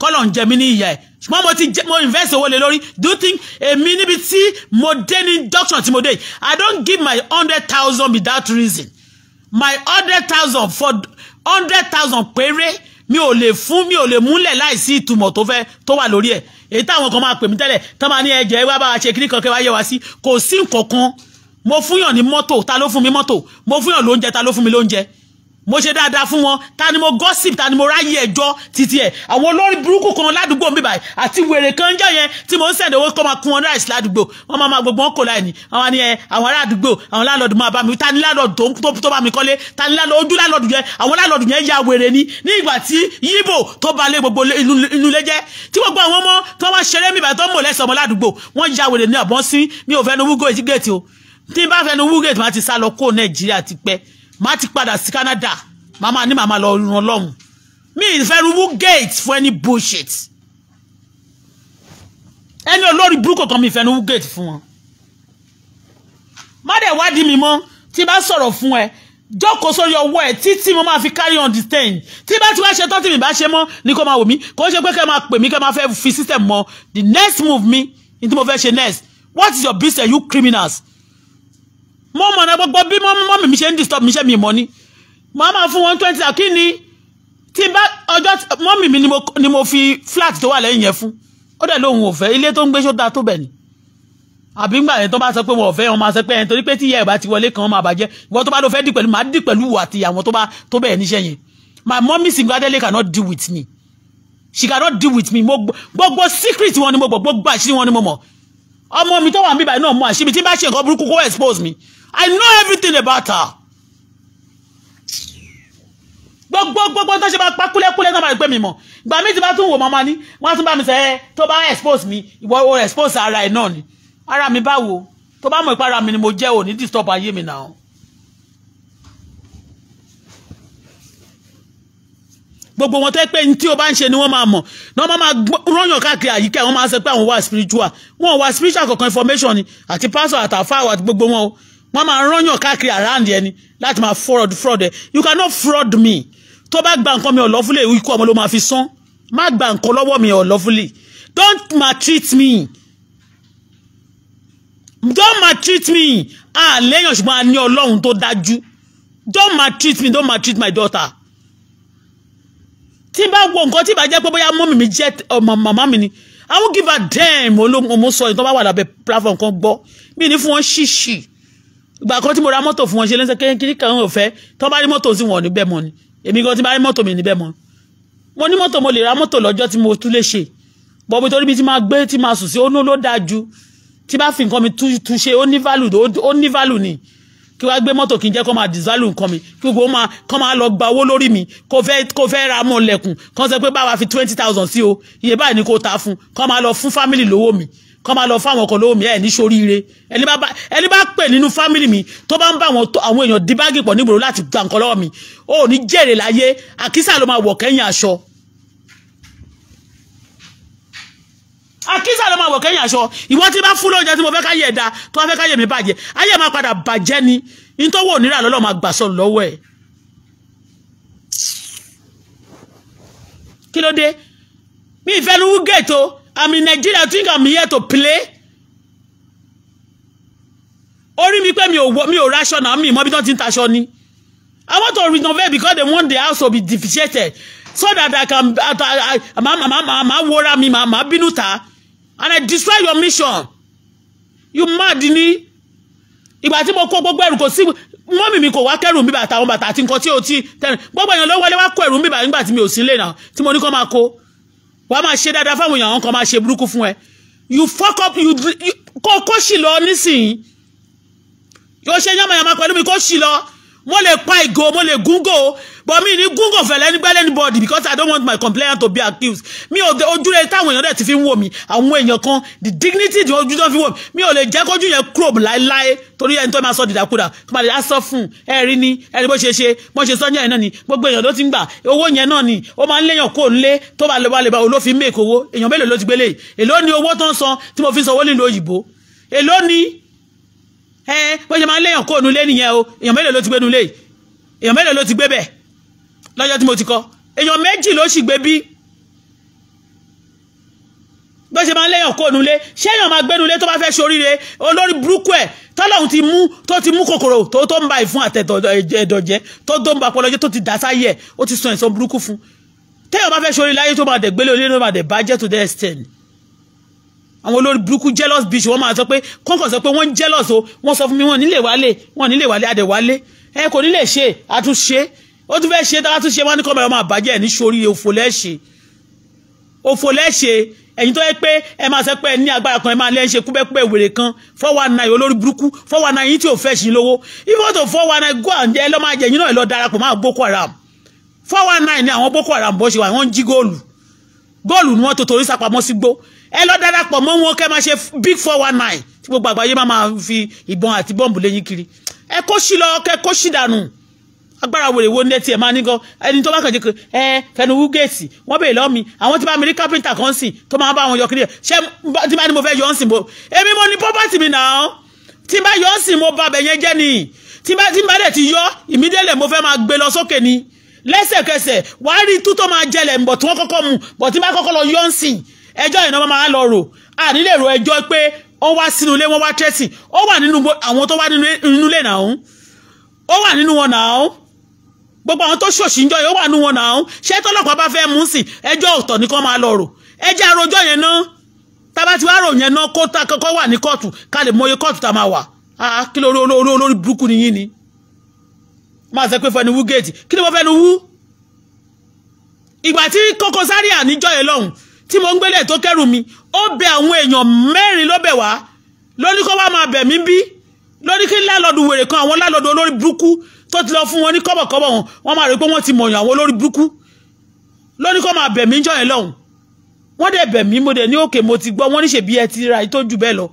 kọ́lọ̀ ń jẹ mí ní ìyà ẹ̀. Ṣùgbọ́n mo ti mo invest owó lé lórí. Do you think èmi níbi tí mo dé ní junction tí mo dé, I don't give my 100,000 without reason. My 100,000 for 100,000 péré mi ò lè fún, mi ò lè múlẹ̀ láìsí ìtumọ̀ tó fẹ́ tó wà lórí ẹ̀. Èyí táwọn kan máa pè mí tẹ́lẹ̀ tó máa ní ẹjẹ́ wá bá wa ṣe kíní kan kẹ́ wá yẹ wá sí, kò sí nǹkan kan. Mo fúnyàn ní mọ́tò, ta ló fún mi mọ́tò? Mo fúnyàn lóúnjẹ, ta ló fún mi lóúnjẹ? Mo ṣe dáadáa fún wọn, ta ni mo gossip, ta ni mo ráyè ẹjọ́ títí ẹ̀? Àwọn olórí burúkú kan ládùúgbò mi báyìí àti wèrè kan jẹ́ yẹn tí mo ń send owó kọ́ máa kún wọn ráìsì ládùúgbò. Wọ́n máa gbogbo wọn kò láì ní. Àwọn ni ẹ àwọn ará àdúgbò, àwọn láńlọ́ọ̀dù máa bá mi. Ta ni láńlọ́ọ̀dù tó bá mi kọ́lé? Ta ni láńlọ́ọ̀dù? Ojú láńlọ́ọ̀dù yẹn, àwọn láńlọ́ọ̀dù yẹn ya wèrè ni. Ní ìgbà tí Yíbò tó ba lé gbogbo inú ilé jẹ́, tí gbogbo àwọn ọmọ tó wá ṣeré mi báyìí tó ń mọ̀ lẹ́sẹ̀ ọmọ ládùúgbò, wọ́n ya wèrè ní àbọ̀n sí. Mi ò fẹ́nu wúgò gate o. Tí n bá fẹ́nu wúgò gate, máa ti sá lọ kó Nàìjíríà ti pẹ́. Má ti padà sí Canada. Màmá ní màmá lọ ràn lọ́hùn. Mi ìfẹ́ rúwú gate fún any bullshit. Ẹni olórí burúkú kan mi ìfẹ́ rúwú gate fún wọn. Má dẹ̀ wádìí mi mọ́. Tí bá sọ̀rọ̀ fún ẹ, jókòó sórí ọwọ́ ẹ títí mo máa fi carry on the thing. Tí bá ti wá ṣe tán tí mi bá ṣe mọ́ ni kó máa wò mí. Kò ṣe pé kẹ́ máa pè mí kẹ́ máa fẹ́ fi system mọ́. The next move mi, ní tí mo fẹ́ ṣe next. What is your business, you criminals? Mo mọ̀ náà gbogbo bí mọ́mì mi ṣe ń disturb mi, ṣe mi mọ́ ni. Mo máa fún wọn 20 kí ni tí bá ọjọ́ mọ́mì mi ni mo fi flat tó wà lẹ́yìn yẹn fún. Ó dẹ̀ lóhun ò fẹ́ ilé tó ń gbé ṣó dáa tó bẹ̀ ni. Àbí ńgbà yẹn tó bá sọ pé wọn ò fẹ́, wọn máa sọ pé ẹni torí pé tí ìyá ẹ̀ bá ti wọlé kan máa bàjẹ́. Ìwọ tó bá lọ fẹ́ dì pẹ̀lú, máa dì pẹ̀lú wà àti àwọn tó bẹ̀ níṣẹ́ yẹn. My mommy single-handedly cannot deal with me. She cannot deal with me. Gbogbo secret wọn ni mo gbọ́, gbogbo àṣírí wọn ni mo mọ̀. Ọmọ mi tó wà níbí báyìí náà mọ àṣírí mi. Tí bá ṣe nǹkan burúkú kó expose me. I know everything about her. Gbogbo tó ṣe máa pa kúlẹ̀kúlẹ̀ náà máa rí pé mi mọ̀. Ìgbà mi ti bá tún wò màmá ní, wọ́n á tún bá mi sọ ẹ́ tó bá expose mi, ìwọ o expose ara ẹ̀ náà ni. Ara mi báwo? Tó bá mọ̀ ìpara ara mi ni mo jẹ́, ò ní disturb ayé mi náà. Gbogbo wọn tẹ́ pé ní tí o bá ń ṣe ni wọ́n máa mọ̀. Ní wọ́n máa rányàn káàkiri àyíká, wọ́n máa sọ pé àwọn wà spiritual. Wọ́n wà spiritual kankan, information ni àti pastor àtàfáà àti gbogbo wọn o. Wọ́n máa rányàn káàkiri around ẹni láti máa fraud ẹ. You cannot fraud me. Tó bá gba nǹkan mi unlawfully, ikú ọmọ ló máa fi san. Má gba nǹkan lọ́wọ́ mi unlawfully. Don't maltreat me. Don't maltreat me. A léèyàn ṣùgbọ́n a ní Ọlọ́run tó dájú. Don't maltreat me. Don't maltreat my daughter. Tí bá wo nǹkan tí bá jẹ́ pé bóyá mọ́mì mi jẹ́ ọmọ màmá mi ni, I won't give a damn. Olóhùn sọ ìtọ́ bá wà lábẹ́ platform kan gbọ́. Mi ní fún wọn ṣíṣì. Ìgbà kan tí mo ra mọ́tò fún wọn ṣe lẹ́sẹ̀ kékeré kan ò fẹ́ tó bá rí mọ́tò sí wọn ò ní bẹ́ẹ̀ mọ́ ni. Èmi gan tí bá rí mọ́tò mi ní bẹ́ẹ̀ mọ́. Mo ní mọ́tò, mo lè ra mọ́tò lọ́jọ́ tí mo tún lè ṣe. Bọ̀bí torí bí tí máa gbé tí máa sùn sí ó ní ló dáa ju tí bá fi nǹkan mi tún ṣe ó ní value, ó ní value ni. Kí wá gbé mọ́tò kí n jẹ́ kó máa disvalue nǹkan mi, kí gbogbo máa kó máa lọ gba owó lórí mi, kó fẹ́ ra mọ́ lẹ̀kùn kó sọ pé báwa fi 20,000 sí o, iye báyìí ni kò ta fún, kó máa lọ fún family lówó mi, kó máa lọ fún àwọn kan lówó mi. Ẹ̀ ní soríire. Ẹni bá pè nínú family mi tó bá ń bá àwọn èèyàn di báàgì pọ̀ nígboro láti gba nǹkan lọ́wọ́ mi, ó ní jèrè láyé. Àkísà ló máa wọ̀ kẹ́yìn aṣọ. Àkísà ló máa wọ̀ kẹ́yìn aṣọ. Ìwọ tí bá fún lóúnjẹ tí mo fẹ́ káyé ẹ̀dá tó bá fẹ́ káyé mi bàjẹ́, ayé máa padà bàjẹ́ ni. Nítòwò onírà lọ́lọ́ máa gbà sọ̀rọ̀ lọ́wọ́ ẹ̀. Kí ló dé? Mi ìfẹ́ nu wúgẹ̀tò. I'm in Nigeria, think I'm here to play. Orí mi pé mi ò raṣọ náà, mi mọ bí wọ́n ti ń taṣọ ni. I want to renovate because they want the house to be deficiated so that I can ma wora mi ma bínú ta. And I destroy your mission. You mad ni. Ìgbà tí mo kó gbogbo ẹrù kò sí mọ́mì mi kò wá kẹ́rù mi bàtà àwọn bàtà àti nǹkan tí o ti tẹ̀rìn. Gbogbo èèyàn ló wọlé wá kó ẹrù mi bàtà nígbà tí mi ò sí lé náà tí mo ní kó máa kó. Wàá máa ṣe dáadáa fáwọn èèyàn, àwọn kan máa ṣe burúkú fún ẹ. You fuck up, you kó sì lọ nísìnyí. Yóò ṣe yánmayànmá pẹ̀lú mi, kó sì lọ. Mo lè pa ìgò, mo lè gúngò, but mi ní gúngò fẹ̀lẹ́ nígbẹ́lẹ́ anybody because I don't want my complainant to be accused. Mi ò ojúre táwọn èèyàn dẹ̀ ti fi ń wò mí, àwọn èèyàn kan, the dignity tí ojú tó fi wò mí, mi ò lè jẹ́ kójú yẹn kúrò láéláé torí ẹni tó máa sọ dìdàkudà kó máa lè á sọ fún ẹ̀rí ni ẹ̀rí bó ṣe ṣe bó ṣe sọ́jà yẹn náà ni gbogbo èèyàn ló ti ń gbà owó yẹn náà ni ó máa ń léèyàn kó lé tó bá lè bá olófin make owó. Èèyàn mélòó ló ti gbélé? Èló ni owó tó ń san tí mo fi sanwó nílùú òyìnbó? Èló ni bó ṣe máa ń léèyàn kó nulé nìyẹn o. Èèyàn mélòó ló ti gbé nulé? Èèyàn mélòó ló ti gbé bẹ̀ lọ́jọ́ tí mo ti kọ́? Èèyàn méjì ló sì gbé bí. Bó ṣe máa ń léèyàn kó nulé, ṣé èèyàn máa gbé nulé tó bá fẹ́ ṣoríire? Olórí burúkú ẹ̀ tọ́lọ́hún ti mú tó ti mú kòkòrò tó ń ba ìfun àtẹ̀dọ̀jẹ́ tó ń ba ọpọlọ jẹ́ tó ti dà sáyé ẹ̀, ó ti sọ ìsàn burúkú fún. Téèyàn bá fẹ́ ṣoríire láyé tó máa dẹ̀ gbélé olórí tó máa dẹ̀ bàjẹ́ to the extent. Àwọn olórí burúkú jealous bitch, wọ́n máa sọ pé kọ́ńkàn sọ pé wọ́n jealous o, wọ́n sọ fún mi wọ́n nílé wálé, wọ́n nílé wálé, adẹ̀ wálé ẹ kò nílé ṣe àtúnṣe, ó tún fẹ́ ṣe tá a tún ṣe wọ́n ní kọ́ máa bàjẹ́ ní sórí òfò lẹ́ṣe, òfò lẹ́ṣe. Ẹ̀yin tó yẹ pé ẹ máa sọ pé ẹ ní agbára kan, ẹ máa lẹ́ ń ṣe kúbẹ́kúbẹ́ wèrè kan 419 olórí burúkú 419 yìí tí ò fẹ́ ṣe lówó. If you want to 419 go and ẹ lọ́ máa jẹ yín náà, ẹ lọ darapọ̀ máa Boko Haram. 419 ni àwọn Boko Haram bó ṣe wà, wọ́n ń jí góòlù, góòlù ni wọ́n tó torí sápamọ́ sí gbó. Ẹ lọ darapọ̀ mọ́ wọn kẹ́ máa ṣe big 419 tí gbogbo àgbáyé máa fi ìbọn àti bọ́ǹbù léyìn kiri. Ẹ kó sí lọ, kẹ́ kó sí dànù. Agbára wèrè wo ní ẹ tiẹ̀ máa ní gan? Ẹni tó bá kàn jẹ́ pé ẹ fẹnu wú géètì wọ́n béèrè lọ́wọ́ mi, àwọn tí bá mi rí kápẹ́ńtà kan sìn tó máa bá wọn yọ kiri ẹ̀, ṣé tí bá ní mo fẹ́ yọ ọ́n sìn mo èmi mo ní property mi náà, tí bá yọ ọ́n sìn mo ba bẹ̀ yẹn jẹ́ ni, tí bá dẹ̀ ti yọ immediately mo fẹ́ máa gbé lọ sókè ni lẹ́sẹ̀kẹsẹ̀, wàá rí tú tó máa jẹlẹ̀ bọ̀ tí wọ́n kọ́kọ́ mu bọ̀ tí bá kọ́kọ́ lọ yọ ọ́n sìn ẹjọ́ ìnáwó máa lọ rò. À nílé ro ẹjọ́ pé wọ́n wá sínú ilé, wọ́n wá tẹ́sì, ó wà nínú àwọn tó wá nínú ilé náà, ó wà nínú wọn náà, gbogbo àwọn tó ṣòṣì ń jọ yìí ó wà nínú wọn náà. Ṣé tọ́lọ́pàá bá fẹ́ mú sí ẹjọ́ ọ̀tọ̀ ní kó máa lọ rò? Ẹjẹ́ àròjọ́ yẹn náà, tábà tí wàá rò yẹn náà kó kọ́kọ́ wà ní kóòtù ká lè mọye kóòtù tá máa wà. Kí lórí olórí burúkú ni yín ni? Máa sọ pé fẹnu wú géètì, kí ni mo fẹnu wú? Ìgbà tí Koko Zaria níjọ́ yẹn lọ́hùn tí mo ń gbélé tó kẹ́rù mi, ó bẹ àwọn èèyàn mẹ́rin ló bẹ̀ wá, lóní kó wá máa bẹ̀ mí bí, lóní kí lálọ́dún wèrè kan, àwọn lálọ́dún olórí burúkú tó ti lọ fún wọn ní kọ́bọ̀kọ́bọ̀ wọn, wọ́n máa rí pé wọ́n ti mọ̀yàn àwọn olórí burúkú, lóní kó máa bẹ̀ mí jọ́ yẹn lọ́hùn. Wọ́n dẹ̀ bẹ̀ mí, mo dẹ̀ ní òkè mo ti gbọ́, wọ́n ní ṣèbí ẹ ti ra ìtọ́jú bẹ́ẹ̀ lọ.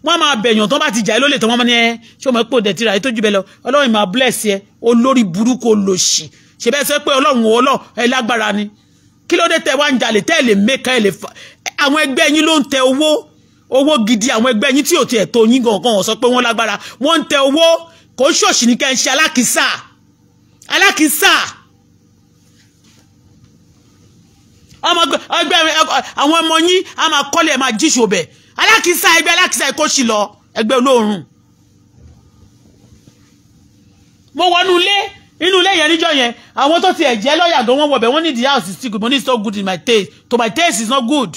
Wọ́n máa bẹ̀yàn tó bá ti jà lólè tán, wọ́n máa ní ẹ ṣé o mọ̀ pé o dẹ̀ ti ra ìtọ́jú bẹ́ẹ̀ lọ, Ọlọ́run máa bless ẹ, olórí burúkú olòṣì. Ṣe bẹ́ẹ̀ sọ pé Ọlọ́run ọlọ́ ẹ lágbára ni? Kí ló dé tẹ wá ń jalè tẹ́ lè mẹ́ka ẹ lè fa? Àwọn ẹgbẹ́ yín ló ń tẹ owó, owó gidi. Àwọn ẹgbẹ́ yín tí ò tiẹ̀ tó yín gangan sọ pé wọ́n lágbára, wọ́n ń tẹ owó. Kò ṣòṣì ní kẹ́ ń ṣe alákìísà, alákìísà. Ọmọ ẹgbẹ́ àwọn ọmọ yín a máa kọ́lé ẹ̀ máa jíṣò bẹ̀. Alákìísà, ẹgbẹ́ alákìísà kò sí lọ, ẹgbẹ́ olóòórùn. Mo wọnú ilé, inú ilé yẹn níjọ́ yẹn, àwọn tó tiẹ̀ jẹ́ lọ́ọ̀yà gan wọ́n wọbẹ̀, wọ́n ní the house is still good, money is so good in my taste, to my taste is not good.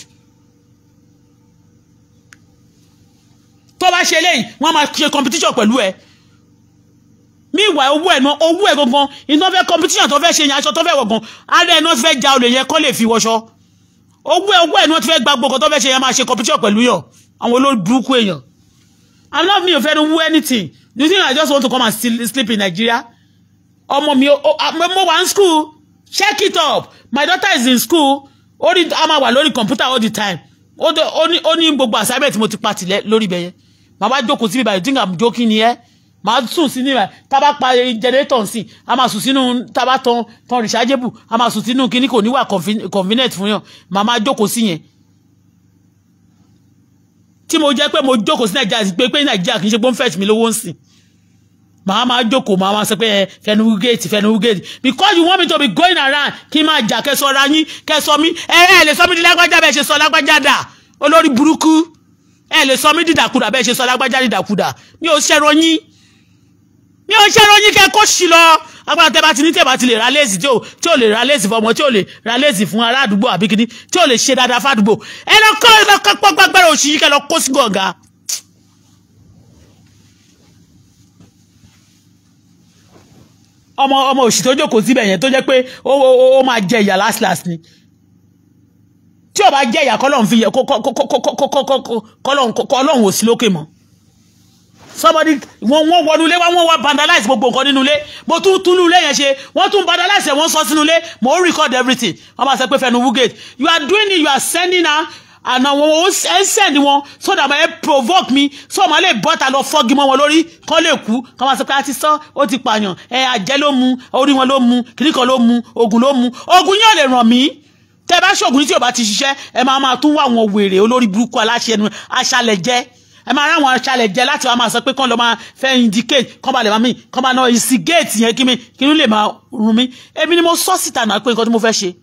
Tó bá ṣe léyìí wọ́n máa ṣe competition pẹ̀lú ẹ. Meanwhile, owó ẹ̀ náà, owó ẹ̀ gangan, iná fẹ́ competition tó fẹ́ ṣe yẹn, aṣọ tó fẹ́ wọ̀ gan, ara ẹ̀ náà ti fẹ́ ja olè yẹn kọ́ lè fi wọṣọ. Owó ẹ̀ náà ti fẹ́ gba gbogbo tó fẹ́ ṣe yẹn, máa ṣe competition pẹ̀lú yàn. Àwọn olórí burúkú èèyàn. I'm not me ò fẹ́ wú anything. Do you think I just want to come and sleep in Nigeria? Ọmọ mi, mo wà ní school. Check it up. My daughter is in school. Ó ní a máa wà lórí computer all the time. Ó ní gbogbo assignment mo ti pa tìlẹ̀ lórí ibẹ̀ yẹn. Màá wá jókòó síbi báyìí. You think I'm joking here? Màá sùn sí níbà. Tá bá pa generator sí, a máa sùn sínú, tá bá tan rechargeable, a máa sùn sínú kíní, kò ní wà convenient fún yàn. Màá máa jókòó sí yẹn. Tí mo jẹ́ pé mo jókòó sí Nàìjíríà, pé Nàìjíríà kì í ṣe pé ó ń fetch mi lówó ń sìn. Màá máa jókòó, màá máa sọ pé fẹnu gate, fẹnu gate, because you want me to be going around kí n máa jà, kẹ́ sọ ra yín, kẹ́ sọ mí, ẹ lè sọ mí di lágbájá bẹ́ẹ̀ ṣe sọ lágbájá dà, olórí burúkú. Ẹ lè sọ mí dìdàkudà bẹ́ẹ̀ ṣe sọ lágbájá dìdàkudà. Mi ò ṣẹ̀rọ yín, mi ò ṣẹ̀rọ yín, kẹ́ kó ṣì lọ. Agbára tẹ́ bá ti ní, tẹ́ bá ti lè ra léèsì, tí ò lè ra léèsì fọmọ, tí ò lè ra léèsì fún ará àdúgbò àbí kíní, tí ò lè ṣe dáadáa fádùúgbò, ẹ lọ kọ́, ẹ lọ kọ́ pọ́npọ́npẹ́rẹ́ òṣì yín, kẹ́ lọ kó sí gàngà. Ọmọ òṣì tó jókòó síbẹ̀ yẹn, tó jẹ́ pé ó máa jẹ ìyà last last ni. Tí ó bá jẹ ìyà, kọ́lọ́hún fi yẹ, kọ́lọ́hún ò sí lókè mọ́. Somebody, wọ́n wọnú ilé wá, wọ́n wá vandalize gbogbo nǹkan nínú ilé. Mo tún tún ilé yẹn ṣe, wọ́n tún vandalize, wọ́n sọ sínú ilé. Mo record everything. Wọ́n máa sọ pé fẹnu wúgate, you are doing it, you are sending her, and àwọn ẹ send wọn so that ẹ provoke me, so màá lè bọ́ta lọ fọ́gi mọ́ wọn lórí, kán lè kú, kán máa sọ pé a ti sọ, ó ti pààyàn, ẹ àjẹ́ ló mu, orí wọn ló mu, kìnnìkan ló mu, oògùn ló mu. Oògùn yóò lè ràn mí. Tẹ bá ṣoògùn tí ò bá ti ṣiṣẹ́, ẹ máa máa tún wá àwọn wèrè olórí burúkú aláṣẹ ẹnu aṣálẹ̀ jẹ́. Ẹ máa ráwọn aṣálẹ̀ jẹ́ láti wá máa sọ pé kán lọ máa fẹ́ indicate, kán bá lè máa mí, kán bá náà instigate yẹn, kí mi kí n lè máa run mí. Èmi ni mo sọ síta náà pé nǹkan tí mo fẹ́ ṣe.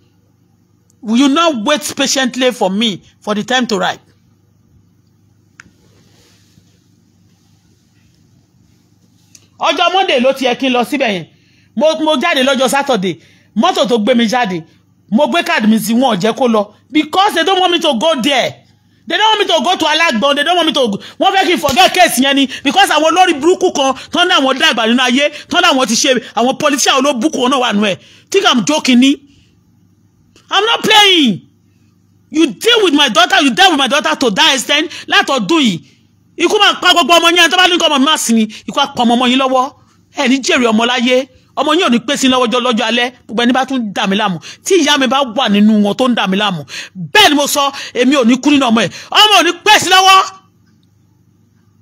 Will you not wait patiently for me for the time to ripe? Ọjọ́ Monday ló ti yẹ kí n lọ síbẹ̀ yẹn. Mo jáde lọ́jọ́ Saturday. Mọ́tò tó gbé mi jáde, mo gbé káàdì mi sí, wọn ò jẹ́ kó lọ, because they don't want me to go there. They don't want me to go to Alagbon. They don't want me to. Wọ́n fẹ́ kí n forget case yẹn ni, because àwọn olórí burúkú kan tán ní àwọn dàgbà nínú ayé, tán ní àwọn ti ṣe, àwọn politician olóbùkún náà wà nù ẹ̀. Think I'm joking ni? I'm not playing. You deal with my daughter, you deal with my daughter to that extent. Látọ̀dún yìí, ikú máa pa gbogbo ọmọ yẹn. Tó bá ní kọ́ ọmọ mi máa sinmi, ikú á pa ọmọ yín lọ́wọ́. Ẹ ní jèrè ọmọ láyé. Ọmọ yín ò ní pèsè lọ́wọ́jọ́ lọ́jọ́ alẹ́. Gbogbo ẹni bá tún dà mí láàmú, tí ìyá mi bá wà nínú wọn tó ń dà mí láàmú, bẹ́ẹ̀ ni mo sọ, èmi ò ní kú nínú ọmọ ẹ̀. Ọmọ ò ní pèsè lọ́wọ́.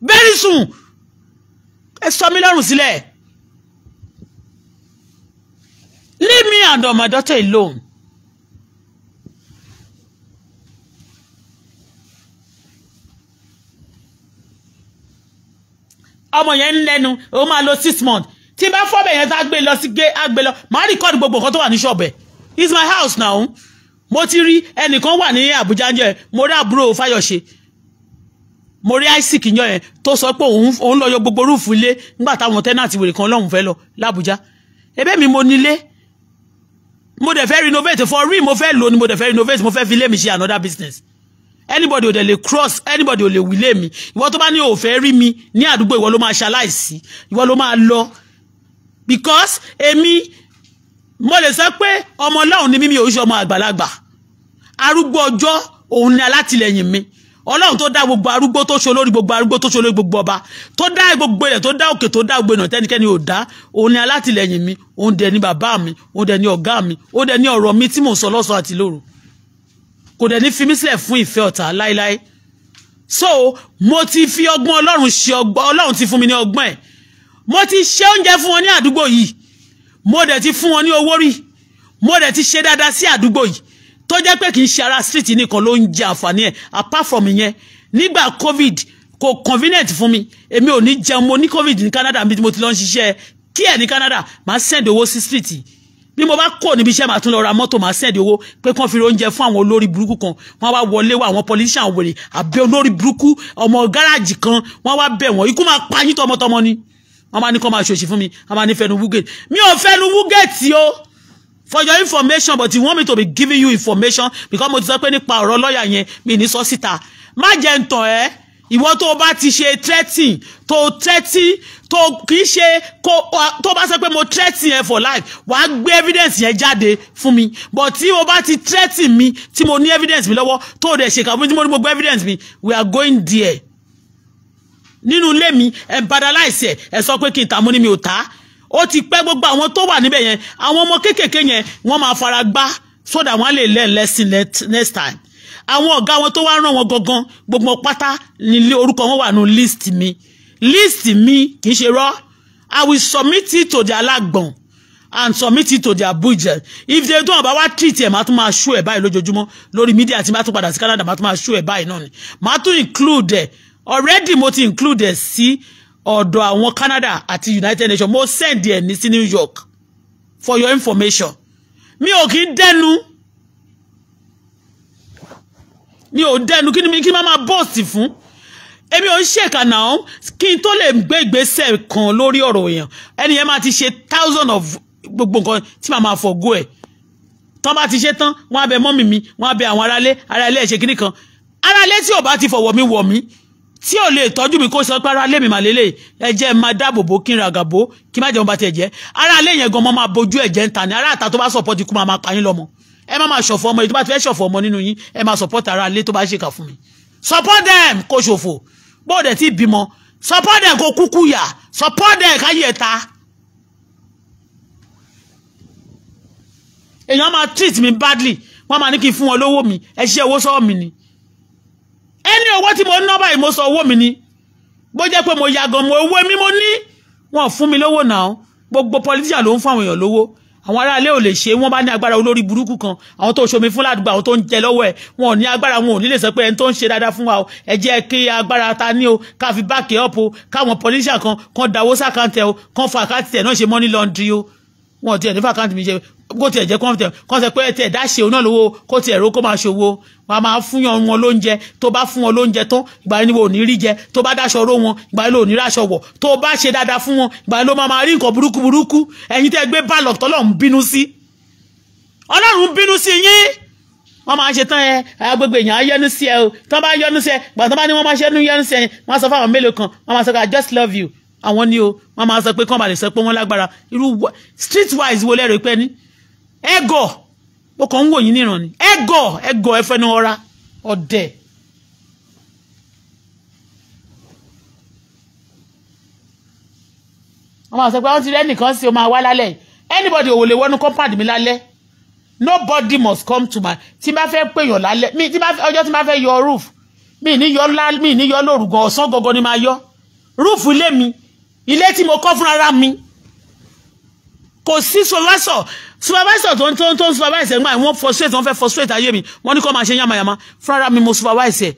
Very soon, ẹ sọ mí lọ́rùn sílẹ̀. Leave me and my daughter alone. Ọmọ yẹn ń lẹ́nu, ó máa lò 6 months. Tí bá fọ́bẹ̀ yẹn tá gbé lọ sí gé àgbé lọ, màá record gbogbo nǹkan tó wà ní ṣọ́ọ̀bẹ̀. It's my house now. Mo ti rí ẹnìkan wà ní Àbújá ń jẹ́, mo rí àbúrò Fáyọ̀ṣe, mo rí Isaac yàn yẹn tó sọ pé òun lọ yọ gbogbo rúùfù ilé nígbà táwọn tẹ́nàtì wèrè kan lọ́hùn fẹ́ lọ l'Àbújá. Ebé mi mo nílé, mo dẹ̀ fẹ́ renovate for real, mo fẹ́ lò ní, mo dẹ̀ fẹ́ renovate, mo fẹ́ fi ilé mi ṣe another business. Anybody ò dẹ̀ lè cross, anybody ò lè wílé mi. Ìwọ tó bá ní ò fẹ́ rí mi ní àdúgbò, ìwọ ló máa ṣaláìsí, ìwọ ló máa lọ. Because èmi mo lè sọ pé ọmọ Ọlọ́run ni mímí, òun ṣe ọmọ àgbàlagbà. Arúgbó ọjọ́ òun ni alátìlẹyìn mi. Ọlọ́run tó dá gbogbo arúgbó, tó ṣe olórí gbogbo arúgbó, tó ṣe olórí gbogbo ọba, tó dá gbogbo ilẹ̀, tó dá òkè, tó dá gbogbo ènìyàn tẹ́nikẹ́ni ò dá, òun ni alátìlẹyìn mi, òun dẹ̀ ni bàbá mi, òun dẹ̀ ni ọ̀gá mi, òun dẹ̀ ni ọ̀rọ̀ mi tí mò ń sọ lọ́sàn àti lóru. Kò dẹ̀ ní fi mí sílẹ̀ fún ìfẹ́ ọ̀tá láíláí. So mo ti fi ọgbọ́n Ọlọ́run ṣe ọgbọ́n, Ọlọ́run ti fún mi ní ọgbọ́n ẹ̀. Mo ti ṣe oúnjẹ fún wọn ní àdúgbò yìí, mo dẹ̀ ti fún wọn ní owó rí, mo dẹ̀ ti ṣe dáadáa sí àdúgbò yìí, tó jẹ́ pé kì í ṣe ara street nìkan ló ń jẹ àǹfààní ẹ̀. Apart from ìyẹn, nígbà covid kò convenient fún mi, èmi ò ní jẹun. Mo ní covid ní Canada, bí mo ti lọ ń ṣiṣẹ́ kí ẹ̀ ní Canada, màá send owó sí street. Bí mo bá kò níbi iṣẹ́, màá tún lọ ra mọ́tò, màá send owó pé kán fi oúnjẹ fún àwọn olórí burúkú kan. Wọ́n wá wọlé wá, àwọn politician wèrè àbí olórí burúkú ọmọ gáràjì kan, wọ́n wá bẹ̀ wọ́n, ikú máa pa yín tọmọtọmọ ni. Wọ́n máa ní kán máa ṣòṣì fún mi, wọ́n máa ní fẹnu wúgẹ̀tì. Mi ò fẹnu wúgẹ̀tì o. For your information, but you want me to be giving you information because mo ti sọ pé nípa ọ̀rọ̀ lọ́ọ̀yà yẹn mi ní sọ síta. Má jẹ́ ń tàn ẹ́. Ìwọ tó bá ti ṣe threatening, tó threatening, tó kì í ṣe kó tó bá sọ pé mo threatening ẹ for life, wàá gbé evidence yẹn jáde fún mi. But tí o bá ti threatening mi, tí mo ní evidence mi lọ́wọ́, tó o dẹ̀ ṣèkà fún mi, tí mo ní gbogbo evidence mi, we are going there. Nínú ilé mi, ẹ vandalize ẹ, sọ pé kí n tà, mo ní mi ò tà. Ó ti pẹ́ gbogbo àwọn tó wà níbẹ̀ yẹn, àwọn ọmọ kéékèèké yẹn, wọ́n máa fara gbá so that wọ́n lè learn lesson next time. Àwọn ọ̀gá wọn tó wá ràn wọn gangan, gbogbo pátá nílé orúkọ wọn wà nù list mi. List mi kì í ṣe rọ́. I will submit it to the Alágbọ̀n and submit it to their budget. If they don't bá wá treat ẹ̀, máa tún máa show ẹ̀ báyìí lójoojúmọ́ lórí media. Tí máa tún padà sí Canada, máa tún máa show ẹ̀ báyìí náà ni. Máa tún include ẹ̀. Already mo ti include ẹ̀ sí ọ̀dọ̀ àwọn Canada àti United Nations. Mo send ẹ̀ ní sí New York for your information. Mi ò kí ń dẹnu, mi ò dẹnu. Kí ni kí n máa boast fún? Èmi ò ń ṣèkà náà. Kí n tó lè gbé ìgbésẹ̀ kan lórí ọ̀rọ̀ èèyàn, ẹni yẹn máa ti ṣe thousand of gbogbo nǹkan tí màá máa forgo ẹ̀. Tán bá ti ṣe tán, wọ́n á bẹ mọ́mì mi, wọ́n á bẹ àwọn aráalé, aráalé ẹ̀ ṣe kíní kan. Aráalé tí ò bá ti fọ̀wọ̀ mi wọ̀ mí, tí ò lè tọ́jú mi, kó sọ pé aráalé mi màlélẹ̀, ẹ jẹ́ máa dáàbò bò, kí n ràgàbò, kí má jẹun bá tiẹ̀ jẹ́. Aráalé yẹn gan mọ́ máa bojú ẹ̀jẹ̀ ń ta ni. Aráàta tó bá support ikú máa máa pa yín lọ́mọ. Ẹ má máa ṣọ̀fọ̀ ọmọ yìí. Tó bá ti fẹ́ ṣọ̀fọ̀ ọmọ nínú yín, ẹ máa support aráalé tó bá ṣèkà fún mi. Support them kó ṣòfò. Bóòdẹ̀ tí bímọ, support them kó kúkú yà, support them káyé ta. Èèyàn máa treat me badly, wọ́n máa ní kí n fún wọn lówó mi. Ẹ ṣe owó sọ́wọ́ mi ni. Ẹni owó tí mo ná báyìí, mo sọ owó mi ni. Bó jẹ́ pé mo ya gan, mo owó mi mo ní, wọ́n fún mi lówó náà. Gbogbo politician ló ń fún àwọn èèyàn lówó. Àwọn aráalé ò lè ṣe. Wọ́n bá ní agbára olórí burúkú kan, àwọn tó ṣomi fún ládùúgbò, àwọn tó ń jẹ lọ́wọ́ ẹ̀, wọn ò ní agbára. Wọn ò ní lè sọ pé ẹni tó ń ṣe dáadáa fún wa o, ẹ jẹ́ kí agbára ta ní o, ká fi back up o, káwọn politician kan kan dáwó sí account ẹ̀ o, kan fa account ẹ̀ náà ṣe money laundry o. Wọn ò tiẹ̀ ní fa account mi ṣe. Kó tiẹ̀ jẹ́ kó sọ pé tiẹ̀ dá ṣe òun náà lówó, kó tiẹ̀ ro kó máa ṣòwò. Wọn a máa fún wọn lóúnjẹ. Tó bá fún wọn lóúnjẹ tán, ìgbà yẹn ni wọn ò ní rí jẹ. Tó bá dáṣọ ró wọn, ìgbà yẹn ló ò ní ráṣọ wọ̀. Tó bá ṣe dáadáa fún wọn, ìgbà yẹn ló máa máa rí nǹkan burúkú burúkú. Ẹ̀yin tẹ́ gbé ballot, tọ́lọ́run bínú sí, Ọlọ́run bínú sí yín. Wọ́n máa ṣe tán, ẹ agbègbè èèyàn á yọ́nú sí ẹ o. Tán bá yọ́nú sí ẹ, gbà tán bá ní wọ́n máa ṣe yọ́nú sí ẹ, wọ́n á sọ fáwọn mélòó kan, wọ́n máa sọ pé "I just love you." Àwọn ni o. Wọ́n máa sọ pé kán bá lè sọ pé wọ́n lágbára. Irú street wise wo lẹ́rọ pẹ́ ní ẹgọ̀? Ó kàn ń wò yín níran ni. Ẹgọ̀, ẹgọ̀, ẹ fẹnu ọra ọ̀dẹ̀. Wọ́n máa sọ pé wọ́n ti rẹ́ nìkan sí o, máa wá lálẹ́. Anybody ò lè wọnú compound mi lálẹ́. Nobody must come to my, tí n bá fẹ́ pèèyàn lálẹ́ mi, tí bá ọjọ́ tí n bá fẹ́ yọ roof mi ní yọ lá, mi ní yọ lóru gan. Ọ̀sán gangan ni máa yọ roof ilé mi, ilé tí mo kọ́ fúnra mi. Kò sí supervisor. Supervisor tó ń supervise ẹ̀gbọ́n, wọ́n frustrate, wọ́n fẹ́ frustrate ayé mi. Wọ́n ní kó máa ṣe yamayama. Fúnra mi mo supervise ẹ̀.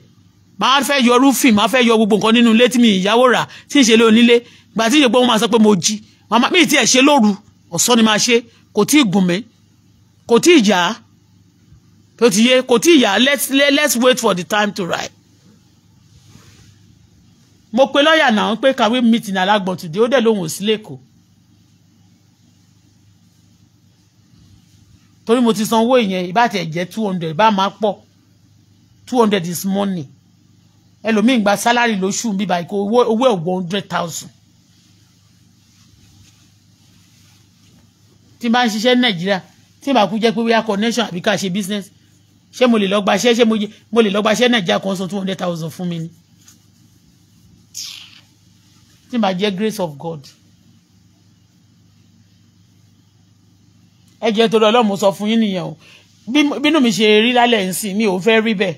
Máa fẹ́ yọ roofing, máa fẹ́ yọ gbogbo nǹkan nínú ilé tí mi ìyàwó rà, tí ń ṣe lé onílé. Gbà tí ìṣe pé wọ́n máa sọ pé mo jí mi tí ẹ̀ ṣe lóru, ọ̀sán ni máa ṣe. Kò tí ì gùn mí, kò tí ì yá, tó ti yé, kò tí ì yá. Let's wait for the time to write. Mo pe lọ́ọ̀yà náà pé can we meet in Alágbọ̀n today. Ó dẹ̀ lóhùn ò sí lẹ́kọ̀ọ́, torí mo ti san owó ìyẹn. Ìbá tiẹ̀ jẹ́ 200, ìbá máa pọ̀. 200 is money. Ẹlòmíì gba salary lóṣù bíbá ìkó owó ẹ̀ 100,000. Tí n bá ń ṣiṣẹ́ ní Nàìjíríà, tí n bá kú jẹ́ pé wíyá connection àbí ká ṣe business, ṣé mo lè lọ gbaṣẹ́? Ṣé mo lè lọ gbaṣẹ́ Nàìjíríà kan san 200,000 fún mi ni, tí n bá jẹ́ grace of God? Ẹ jẹ́ torí Ọlọ́run, mo sọ fún yín nìyẹn o. Bínú mi ṣe rí lálẹ́ ǹsìn, mi ò fẹ́ rí bẹ́ẹ̀.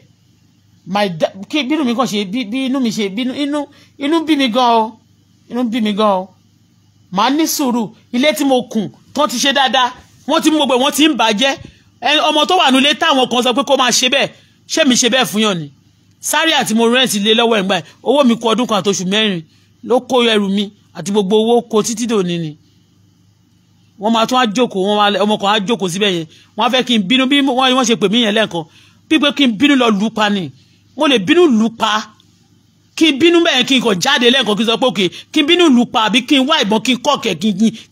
Kí bínú mi kàn ṣe bí inú mi ṣe bínú, inú bí mi gan o, inú bí mi gan o. Màá ní sùúrù. Ilé tí mo kùn tán ti ṣe dáadáa, wọ́n ti mú gbogbo ẹ̀, wọ́n ti ń bàjẹ́. Ọmọ tó wà nílé táwọn kan sọ pé kó máa ṣe bẹ́ẹ̀, ṣé mi ṣe bẹ́ẹ̀ fún yàn ni? Sáré àti mo rent ilé lọ́wọ́ ẹ̀ ń gbà ẹ̀, owó mi kù ọdún kan àtoṣù 4 ló kó ẹrù mi àti gbogbo owó kó títí dòní ni. Wọ́n máa tún á jókòó, wọ́n máa ọmọ kan á jókòó síbẹ̀ yẹn, wọ́n á fẹ́ kí n bínú. Bí wọ́n ṣe pè mí yẹn lẹ́ẹ̀kan, bí pé kí n bínú lọ lù pa ni. Mo lè bínú lù pa, kí n bínú bẹ́ẹ̀, kí n kàn jáde lẹ́ẹ̀kan, kí n sọ pé òkè, kí n bínú lù pa, àbí kí n wá ìbọn, kí n kọ̀kẹ́,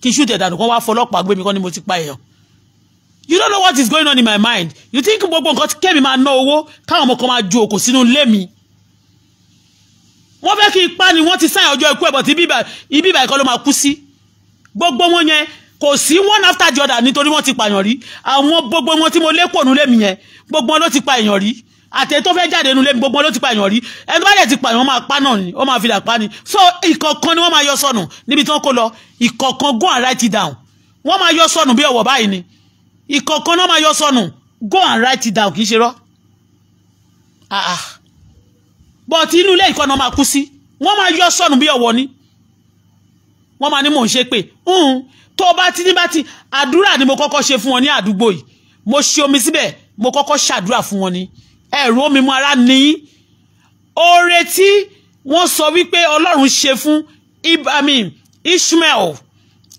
kí n shoot ẹ̀ dànù, kán wá fọlọ́pàá gbé mi, kán ní mo ti pa èèyàn. You don't know what is going on in my mind. You think gbogbo nǹkan kẹ́mi máa ná owó káwọn ọmọ kan máa ju òkò sínú ilé mi. Wọ́n fẹ́ kí n pa ni, wọ́n ti sáyìn ọjọ́ ikú ẹ̀, bọ̀ tí ibi ìbà ìkọ́ ló máa kú sí. Gbogbo wọn yẹn kò sí one after the other, nítorí wọ́n ti pààyàn rí. Àwọn gbogbo wọn tí mo lé pò nulẹ̀ mi yẹn, gbogbo wọn ló ti pa èèyàn rí. Àtẹ tó fẹ́ jáde nulẹ̀ mi, gbogbo wọn ló ti pa èèyàn rí. Ẹni tó bá dẹ̀ ti pààyàn, wọ́n máa pa náà ni, wọ́n máa fi dà pa ni. So ìkọ̀ọ̀kan ni wọ́n máa yọ sọnù níbi tí wọ́n kó lọ. Ìkọ̀ọ̀kan, go and write it down. Wọ́n máa yọ sọnù bí ọ̀wọ̀ báyìí ni. Ìkọ̀ọ̀kan náà máa yọ sọnù. Go and write it down, kì í ṣe rọ́. Ah ah, but inú ilé ìkọ́ náà máa kú sí. Wọ́n máa yọ sọnù bí ọ̀wọ̀ ni. Wọ́n máa ní mò ń ṣe pé tó bá ti ní bá ti àdúrà ni mo kọ́kọ́ ṣe fún wọn ní àdúgbò yìí. Mo ṣe omi síbẹ̀, mo kọ́kọ́ ṣàdúrà fún wọn ni. Ẹ̀rù omi mu ara ní oore tí wọ́n sọ wípé Ọlọ́run ṣe fún, I mean, Ishmael,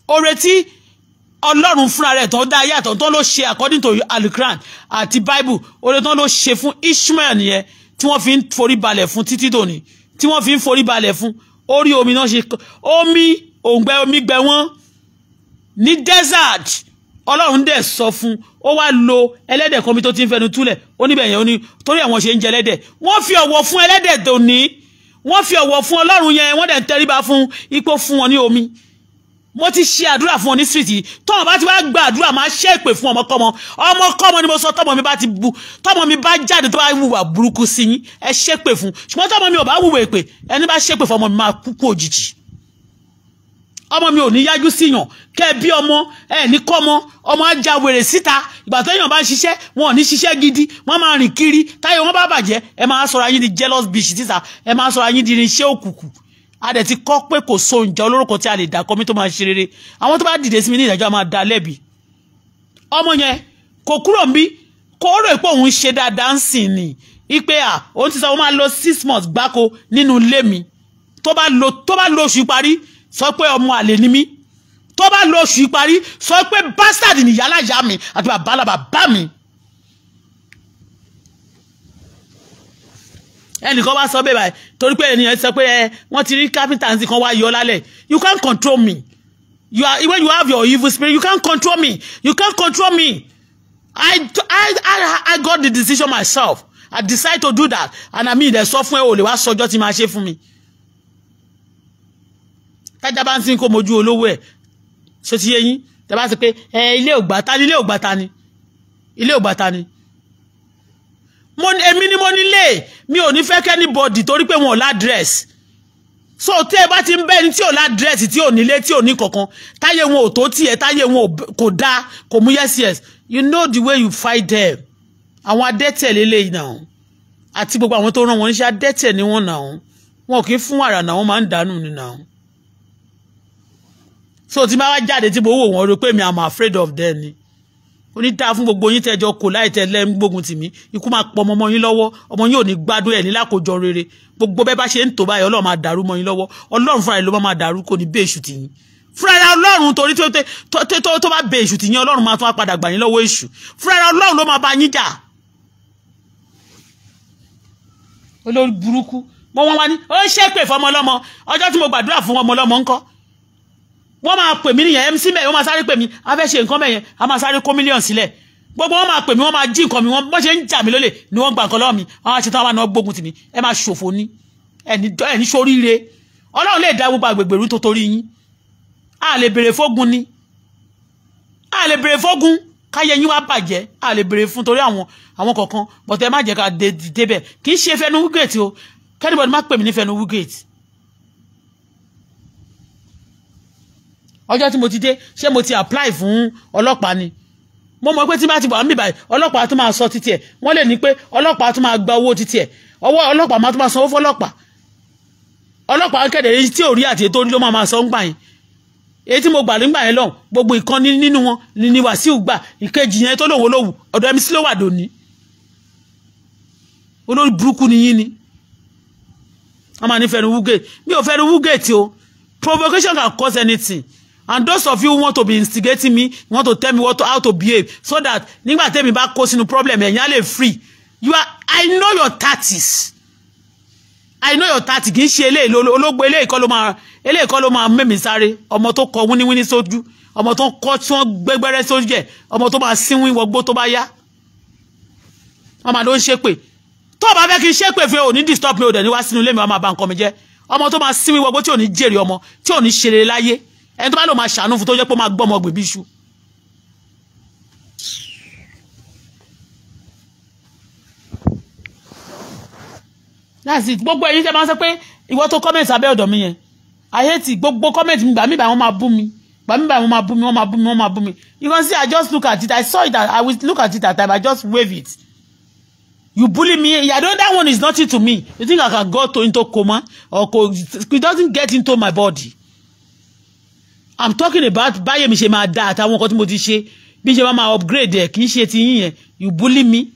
oore tí Ọlọ́run fúnra rẹ̀ tó dá ayé àtọ̀ tó ló ṣe according to Alukuran àti Bible, oore tó ló ṣe fún Ishmael nìyẹn tí wọ́n fi ń forí balẹ̀ fún títí dòní, tí wọ́n fi ń forí balẹ̀ fún. Orí omi náà ṣe omi òǹgbẹ, omi gbẹ wọ́n ní desert. Ọlọ́run dẹ̀ sọ fún ó, wá lo ẹlẹ́dẹ̀ kan bí tó ti ń fẹnu túlẹ̀. Ó níbẹ̀ yẹn, ó ní torí àwọn ṣe ń jẹ ẹlẹ́dẹ̀. Wọ́n fi ọ̀wọ̀ fún ẹlẹ́dẹ̀ dòní, wọ́n fi ọ̀wọ̀ fún Ọlọ́run yẹn, wọ́n dẹ̀ ń tẹríba fún ipò fún wọn ní omi. Mo ti ṣe àdúrà fún wọn ní street yìí. Tọ́wọ́n bá ti wá gba àdúrà, máa ṣe èpè fún ọmọkọ́mọ. Ọmọkọ́mọ ni mo sọ. Tọ́mọ mi bá ti bu, tọ́mọ mi bá jáde, tó bá wùwà burúkú sí yín, ẹ ṣépè fún. Ṣùgbọ́n tọ́mọ mi ò bá wùwà èpè, ẹni bá ṣépè fún ọmọ mi máa kú kú òjijì. Ọmọ mi ò ní yájú síyàn. Kẹ́ bí ọmọ ẹ ní kọ́mọ, ọmọ á já wèrè síta. Ìgbà tó èèyàn bá ń ṣiṣẹ́, wọn ò ní ṣiṣẹ́ gidi, wọ́n máa rìn kiri. Táyọ̀ wọn bá bàjẹ́, ẹ máa sọ̀rọ̀ ayín di jealous bitch síta, ẹ máa sọ̀rọ̀ ayín di irinṣẹ́ òkùnkùn. A dẹ̀ ti kọ́ pé kò so oúnjẹ olórúkọ tí a lè dà kọ́ mi tó máa ṣe rere. Àwọn tó bá dìde sí mi ní ìdájọ́, a máa dá lẹ́bi. Ọmọ yẹn kò kúrò ń bí, kò rò pé òun ṣe dáadáa ń sìn ní ipe à òun ti sọ wọn máa lọ 6 months gbáko nínú ilé mi. Tó bá lo oṣù parí, sọ pé ọmọ àlè ni mí. Tó bá lo oṣù parí, sọ pé bastard ni yálà ìyá mi àti bàbá bàbá mi. Ẹnìkan wá sọ bẹ́ẹ̀ báyìí torí pé ènìyàn sọ pé ẹ wọ́n ti rí kápẹ́ntà kan wá yọ lálẹ́. You can't control me. You are, when you have your evil spirit, you can't control me. You can't control me. I got the decision myself. I decide to do that, and I mean, ẹ sọ fún ẹ, ò lè wá sọjọ́ tí máa ṣe fún mi. Tájà bá ń sin kó mojú olówó ẹ̀, ṣé ti yé yín? Tẹ bá ti pé ẹ ilé ògbà ta ni, ilé ògbà ta ni, ilé ògbà ta ni. Mo èmi ni mo nílé mi, ò ní fẹ́ kí anybody torí pé wọn ò ládírẹ́sì. So tí ẹ bá ti ń bẹ́ ẹni tí ò ládírẹ́sì, tí ò nílé, tí ò ní kankan, táyé wọn ò tó tiẹ̀, táyé wọn kò dáa, kò mú yes yes, you know the way you fight them. Àwọn adẹ́tẹ̀ lélẹ́yìí náà àti gbogbo àwọn tó rán wọn níṣẹ́, adẹ́tẹ̀ ni wọ́n náà. Wọn kì í fún wàrà náà, wọ́n máa ń dànù ni náà. So tí bá wá jáde tí mo wò wọ́n, rò pé mi, am afraid of them ni. Onídàá fún gbogbo yín tẹjọ kò láì tẹlẹ ń gbógun tì mí. Ikú máa pọ ọmọ yín lọ́wọ́. Ọmọ yín ò ní gbádùn ẹ̀ ní lákòjọ rere. Gbogbo bẹ́ẹ̀ bá ṣe ń tò báyìí, Ọlọ́run máa dàrú mọ́ yín lọ́wọ́. Ọlọ́run fúnra rẹ̀ ló máa dàrú, kò ní bẹ́ èṣù tì yín fúnra rẹ̀. Ọlọ́run, torí tó bá bẹ èṣù tì yín, Ọlọ́run máa tún wá padà gbà yín lọ́wọ́ èṣù. Fúnra rẹ̀ Ọlọ́run ló máa bá yín jà. Olórí burúkú mo wọ́n wá ní ó ń ṣépè fọmọ ọlọ́mọ. Ọjọ́ tí mo gbàdúrà fún ọmọ ọlọ́mọ ńkọ́? Wọ́n máa pè mí nìyẹn, MC mẹ́yẹn, wọ́n máa sáré pè mí, a fẹ́ ṣe nǹkan mẹ́yẹn, a máa sáré kó mílíọ̀nù sílẹ̀. Gbogbo wọn máa pè mí, wọ́n máa jí nǹkan mi. Wọ́n bọ́n ṣe ń jà mí lólè ni wọ́n gba nǹkan lọ́wọ́ mi. Wọ́n á ṣe tán, wọ́n máa gbógun tì mí. Ẹ máa ṣòfò ní ẹni ṣoríire. Ọlọ́run lè dá gbogbo àgbègbè rú tó torí yín. A lè béèrè fógun ni, a lè béèrè fógun káyé yín wá bàjẹ́. A lè béèrè fún torí àwọn kọ̀ọ̀kan, but ẹ má jẹ́ ká débẹ̀. Kì í ṣe fẹnu wúgẹ̀tì o. Kí anybody má pè mí ní fẹnu wúgẹ̀tì. Ọjọ́ tí mo ti dé, ṣé mo ti apply fún ọlọ́pàá ni? Mo mọ̀ pé tí bá ti wà ń bì báyìí, ọlọ́pàá tún máa sọ títí ẹ̀. Wọ́n lè ní pé ọlọ́pàá tún máa gba owó títí ẹ̀, ọwọ́ ọlọ́pàá máa tún máa sanwó fọlọ́pàá. Ọlọ́pàá kẹ̀dẹ̀ tí ò rí àti ètò orí ló máa sọ ń gbà yẹn. Èyí tí mo gbà nígbà yẹn lọ́hùn, gbogbo ìkan nínú wọn ni Wàsíù gbà. Ìkejì yẹn tó lòun olówù, ọ̀dọ̀ MC ló wà dòní. Olórí burúkú ni yín ni. Wọ́n máa ní fẹnu wúgèètì. Mi ò fẹnu wúgèètì o. Provocation can cause anything, and those of you who want to be instigating me, you want to tell me how to behave so that nígbà tẹ́mi bá kó sínú problem, ẹ̀yin á lè free. You are, I know your tactics. I know your tactics. Kì í ṣe eléyìí ológbò, eléyìí kọ́ ló máa mẹ́mi sáré. Ọmọ tó kọ wíníwíní sójú, ọmọ tó kọ́ tí wọ́n gbẹ́gbẹ́rẹ́ sójú ẹ̀, ọmọ tó máa sínwín wọgbó tó bá yá, wọ́n máa ló ń ṣépè. Tó o bá fẹ́ kí n ṣépè fún ẹ, ò ní disturb mi. Ò dẹ̀ ní wá sínú ilé mi, wá máa bà nǹkan mi jẹ́. Ọmọ tó máa sinmi wọgbó tí ò ní jèrè ọmọ, tí ò ní ṣeré láyé. Ẹni tó bá lò máa ṣàánú fún tó jẹ́ pé ó máa gbọ́ ọmọ gbèbí iṣu. That's it. Gbogbo ẹ̀yin tẹ́ máa ń sọ pé ìwọ tó comment abẹ́ ọ̀dọ̀ mi yẹn, I hate it. Gbogbo comment mi, gbà mí báyìí wọ́n máa bú mi, gbà mí báyìí wọ́n máa bú mi, wọ́n máa bú mi, wọ́n máa bú mi. You can see I just look at it. I saw it. I will look at it at time. I just wave it. You bully me. I don't. That one is nothing to me. You think I can go to into coma or go, it doesn't get into my body. I'm talking about báyé mi ṣe máa dá àtàwọn nǹkan tí mo ti ṣe, bí ṣe máa upgrade ẹ̀, kì í ṣe ti yín yẹn. You bully me.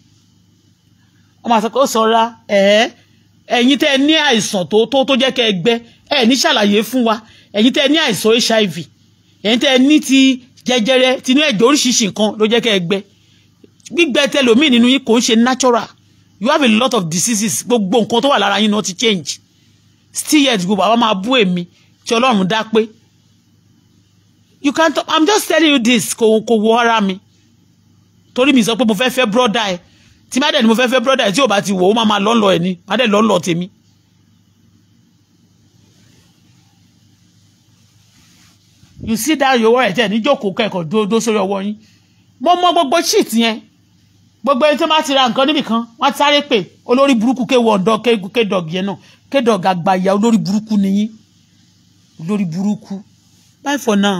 Wọ́n máa sọ pé ó sọra ẹ̀ẹ́. Ẹ̀yin tẹ́ ní àìsàn tó tó tó jẹ́ kẹ́ ẹ gbẹ, ẹ ní ṣàlàyé fún wa. Ẹ̀yin tẹ́ ní àìsàn HIV, ẹ̀yin tẹ́ ní ti jẹjẹrẹ, tinú ẹ̀jẹ̀, oríṣiríṣi nǹkan ló jẹ́ kẹ́ ẹ gbẹ. Gbígbẹ tẹlòmíì nínú yín kò ń ṣe natural. You have a lot of diseases. Gbogbo nǹkan tó wà lára yín náà ti change. Still yet gbogbo àwọn máa bú èmi tí Ọlọ́run dá pé you can't. I'm just telling you this. Kò wọ ara mi torí mi sọ pé mo fẹ́ fẹ́ brother ẹ. Tí má dẹ̀ ni mo fẹ́ fẹ́ brother ẹ, tí ò bá ti wò ó, máa máa lọ́nlọ́ ẹ̀ ni, má dẹ̀ lọ́nlọ́ tèmi. You see that your ẹ̀ tẹ̀ ní jókòó kẹ́kọ̀ọ́ dó sórí ọwọ́ yín. Mo mọ gbogbo shit yẹn. Gbogbo ẹni tó bá ti ra nǹkan níbì kan, wọ́n ti sáré pè olórí burúkú kéwọ́ ọ̀dọ́ kédọ̀gì yẹn náà, kédọ̀gì àgbàyà, olórí burúkú nìyí, olórí burúkú. Bye for now.